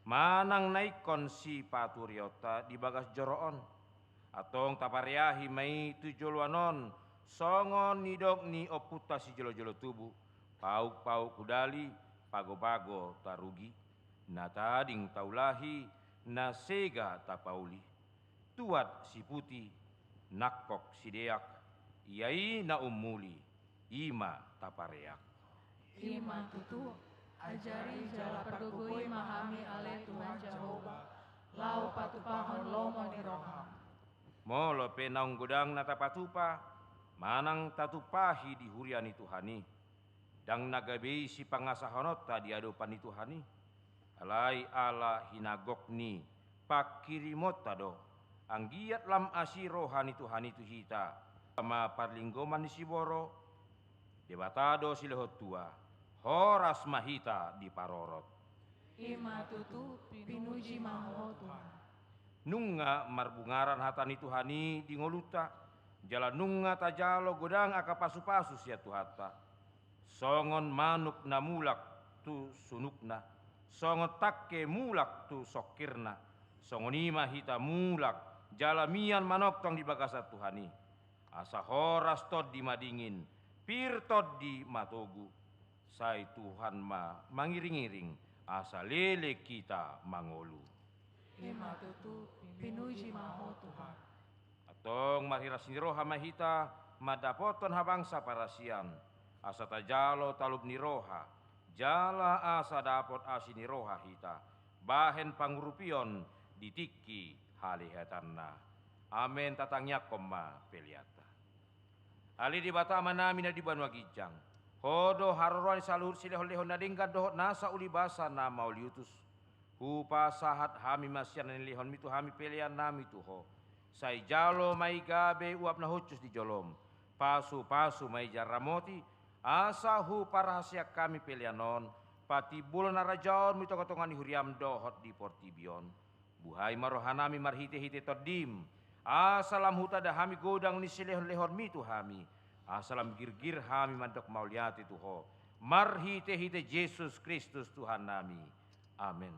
manang na ingkon sipaturionta di bagas joro on. Antong tapareahi ma i tu joloan on, songon nidok ni ompunta sijolojolo tubu, paukpauk hudali, pagopago tarugi. Na tading taulahi, na sega tapauli. Tuat siputi, nangkok sideak, ia i na ummuli, i ma tapareak. I ma tutu, ajari jala pargogoi ma hami ale Tuhan Jahowa, laho patupahon lomo ni roham. Molo pe naung godang na tapatupa, manang tatumpahi di huria ni Tuhan i, ndang na gabe i sipangasahononta di adopan ni Tuhan i. Alai ala hinagok ni pangkirimonta do, anggiat lam asi roha ni Tuhan i tu hita, ma parlinggoman ni siborok, Debata do silehon tua, horas ma hita diparorot. I ma tutu, pinuji ma Ho Tuhan. Nunga marbungaran hata ni Tuhan i di ngolunta, jala nunga tajalo godang angka pasupasu sian Tuhanta. Songon manuk na mulak tu sunukna, songon tangke mulak tu songkirna, songon i ma hita mulak jala mian manongtong di bagasan Tuhan i. Asa horas tondi madingin, pir tondi matogu. Sai Tuhan ma mangiringiring, asa leleng hita mangolu. I ma tutu, pinuji ma Ho Tuhan. Antong marhiras ni roha ma hita mandapothon habangsa parasian, asa tajalo talup ni roha, jala asa dapot asi ni roha hita, bahen pangurupion di tingki halihatanna. Amen. Tatangiangkon ma peleanta. Ale Debata Amanami na di banua ginjang, Ho do haroroan ni saluhut silehonlehon na denggan dohot nasa uli basa na mauliutus. Hupasahat hami ma sian na nilehonmi tu hami peleannami tu Ho. Sai jalo ma i gabe uap na hushus di jolom. Pasupasu ma i jala ramoti, asa huparhaseang hami pelean on, patimbulhon harajaonmu di tongatonga ni huriam dohot di portibi on. Buhai ma rohanami marhitehite Tondim, asa lam hutanda hami godang ni silehonlehonmi tu hami, asa lam girgir hami mandok mauliate tu Ho, marhitehite Jesus Kristus Tuhannami. Amen.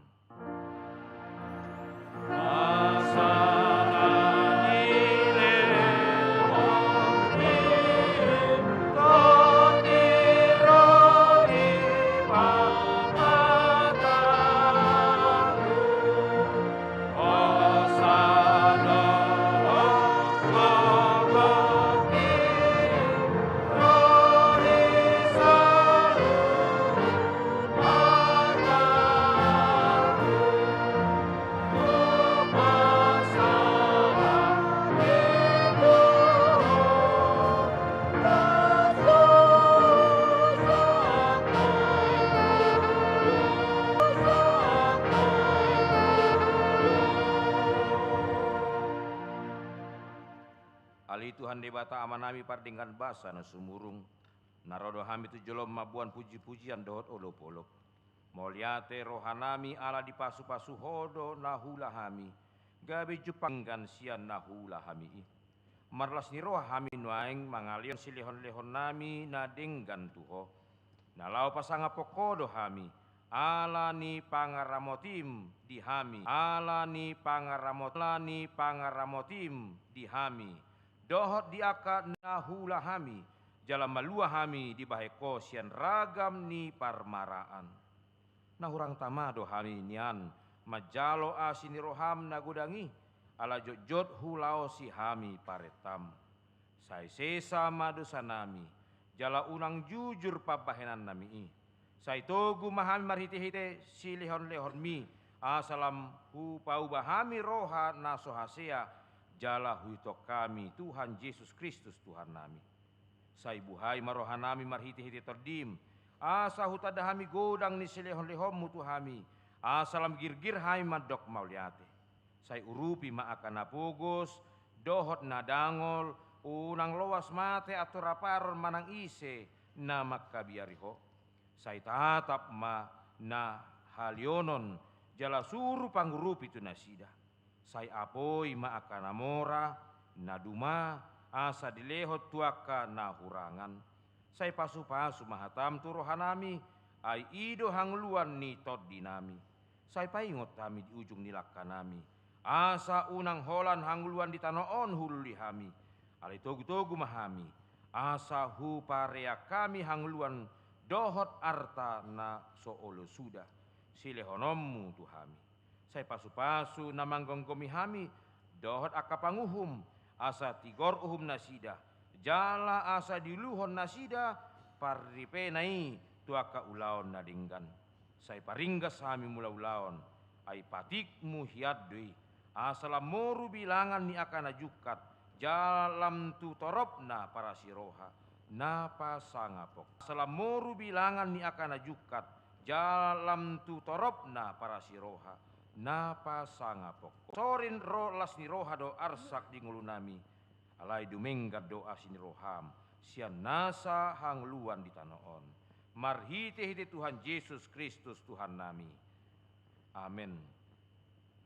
Ale Tuhan Debata Amanami pardenggan basa na sumurung, na ro do hami tu jolom mamboan pujipujian dohot olopolop. Mauliate rohanami ala dipasupasu Ho do na huula hami, gabe jumpang denggan sian na huula hami i. Marlas ni roha hami nuaeng mangalehon silehonlehonnami na denggan tu Ho, na laho pasangaphon Ho do hami, ala ni pangaramotim di hami, ala ni pangaramot-, ala ni pangaramotim di hami, dohot di angka na huula hami, jala malua hami dibahen Ho sian ragam ni parmaraan. Na hurang tama do hami nian Manjalo asi ni roham na godang i, ala jotjot hulaosi hami parentaM. Sai sesa ma dosanami, jala unang jujur pambahenannami i. Sai togu ma hami marhitehite silehonlehonMi, asa lam hupauba hami roha na so hasea, jala huitongkami Tuhan Jesus Kristus Tuhannami. Sai buhai ma rohanami marhitehite TondiM, asa hutanda hami godang ni silehonlehonMu tu hami, asa lam girgir hami mandok mauliate. Sai urupi ma angka na pogos dohot na dangol, unang loas mate antoraparon manang ise na mangkabiari Ho. Sai tatap ma na halionon, jala suru pangurupi tu nasida. Sai apoi ma angka na mora, na duma, asa dilehon tu angka na hurangan. Sai pasupasu ma hataM tu rohanami, ai i do hangoluan ni tondinami. Sai paingot hami di ujung ni langkanami, asa unang holan hangoluan di tano on hulului hami. Alai togutogu ma hami, asa hupareang hami hangoluan dohot arta na so olo suda, silehononMu tu hami. Sai pasupasu na manggomgomi hami dohot angka panguhum, asa tigor uhum nasida, jala asa diuluhon nasida parripena i tu angka ulaon na denggan. Sai paringgas hami mulaulaon, ai patikMu hian do i, asa lam moru bilangan ni angka na jungkat, jala lam tu toropna parasiroha na pasangap Ho. Asa lam moru bilangan ni angka na jungkat, jala lam tu toropna parasiroha na pasangap Ho. Sorin ro las ni roha do arsak di ngolunami, alai dumenggan do asi ni rohaM sian nasa hangoluan di tano on. Marhitehite Tuhan Jesus Kristus Tuhannami. Amen.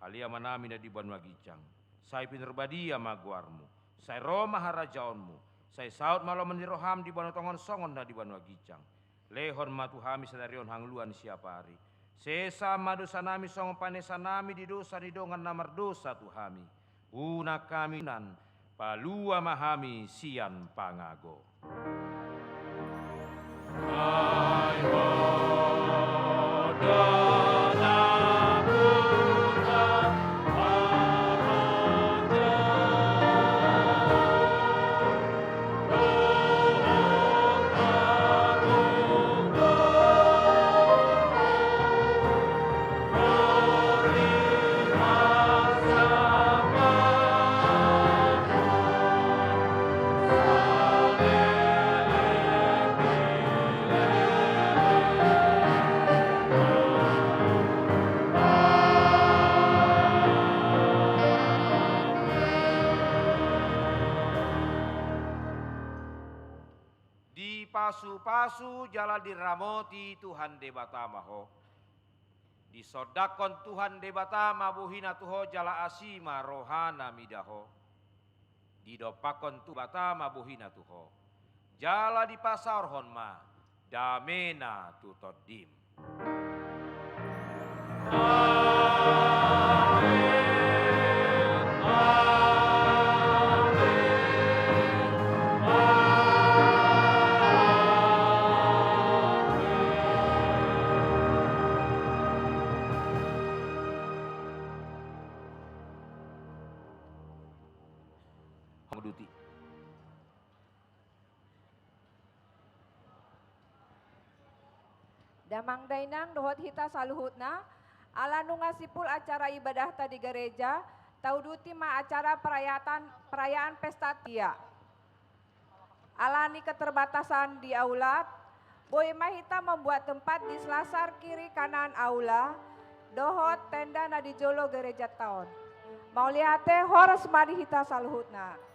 Ale Amanami na di banua ginjang, sai pinarbadia ma goarMu, sai ro ma harajaonMu, sai saut ma lomo ni rohaM di banua tonga on songon na di banua ginjang. Lehon ma tu hami sadari on hangoluan siapari. Sesa ma dosanami songon panesanami di dosa ni dongan na mardosa tu hami. Unang hami unan, palua ma hami sian pangago. Dipasupasu jala diramoti Tuhan Debata ma ho. Disondangkon Tuhan Debata ma bohiNa tu ho jala asi ma rohaNa mida ho. Didompakkon Tuhan Debata ma bohiNa tu ho, jala dipasaorhon ma dameNa tu tondim. Damang dainang dohot hita saluhutna, ala nunga simpul acara ibadahta di gareja, tauduti ma acara perayatan, perayaan pesta tia. Ala ni keterbatasan di aula, boi ma hita membuat tempat di selasar kiri kanan aula, dohot tenda na di jolo garejanta on. Mauliate, horas ma di hita saluhutna.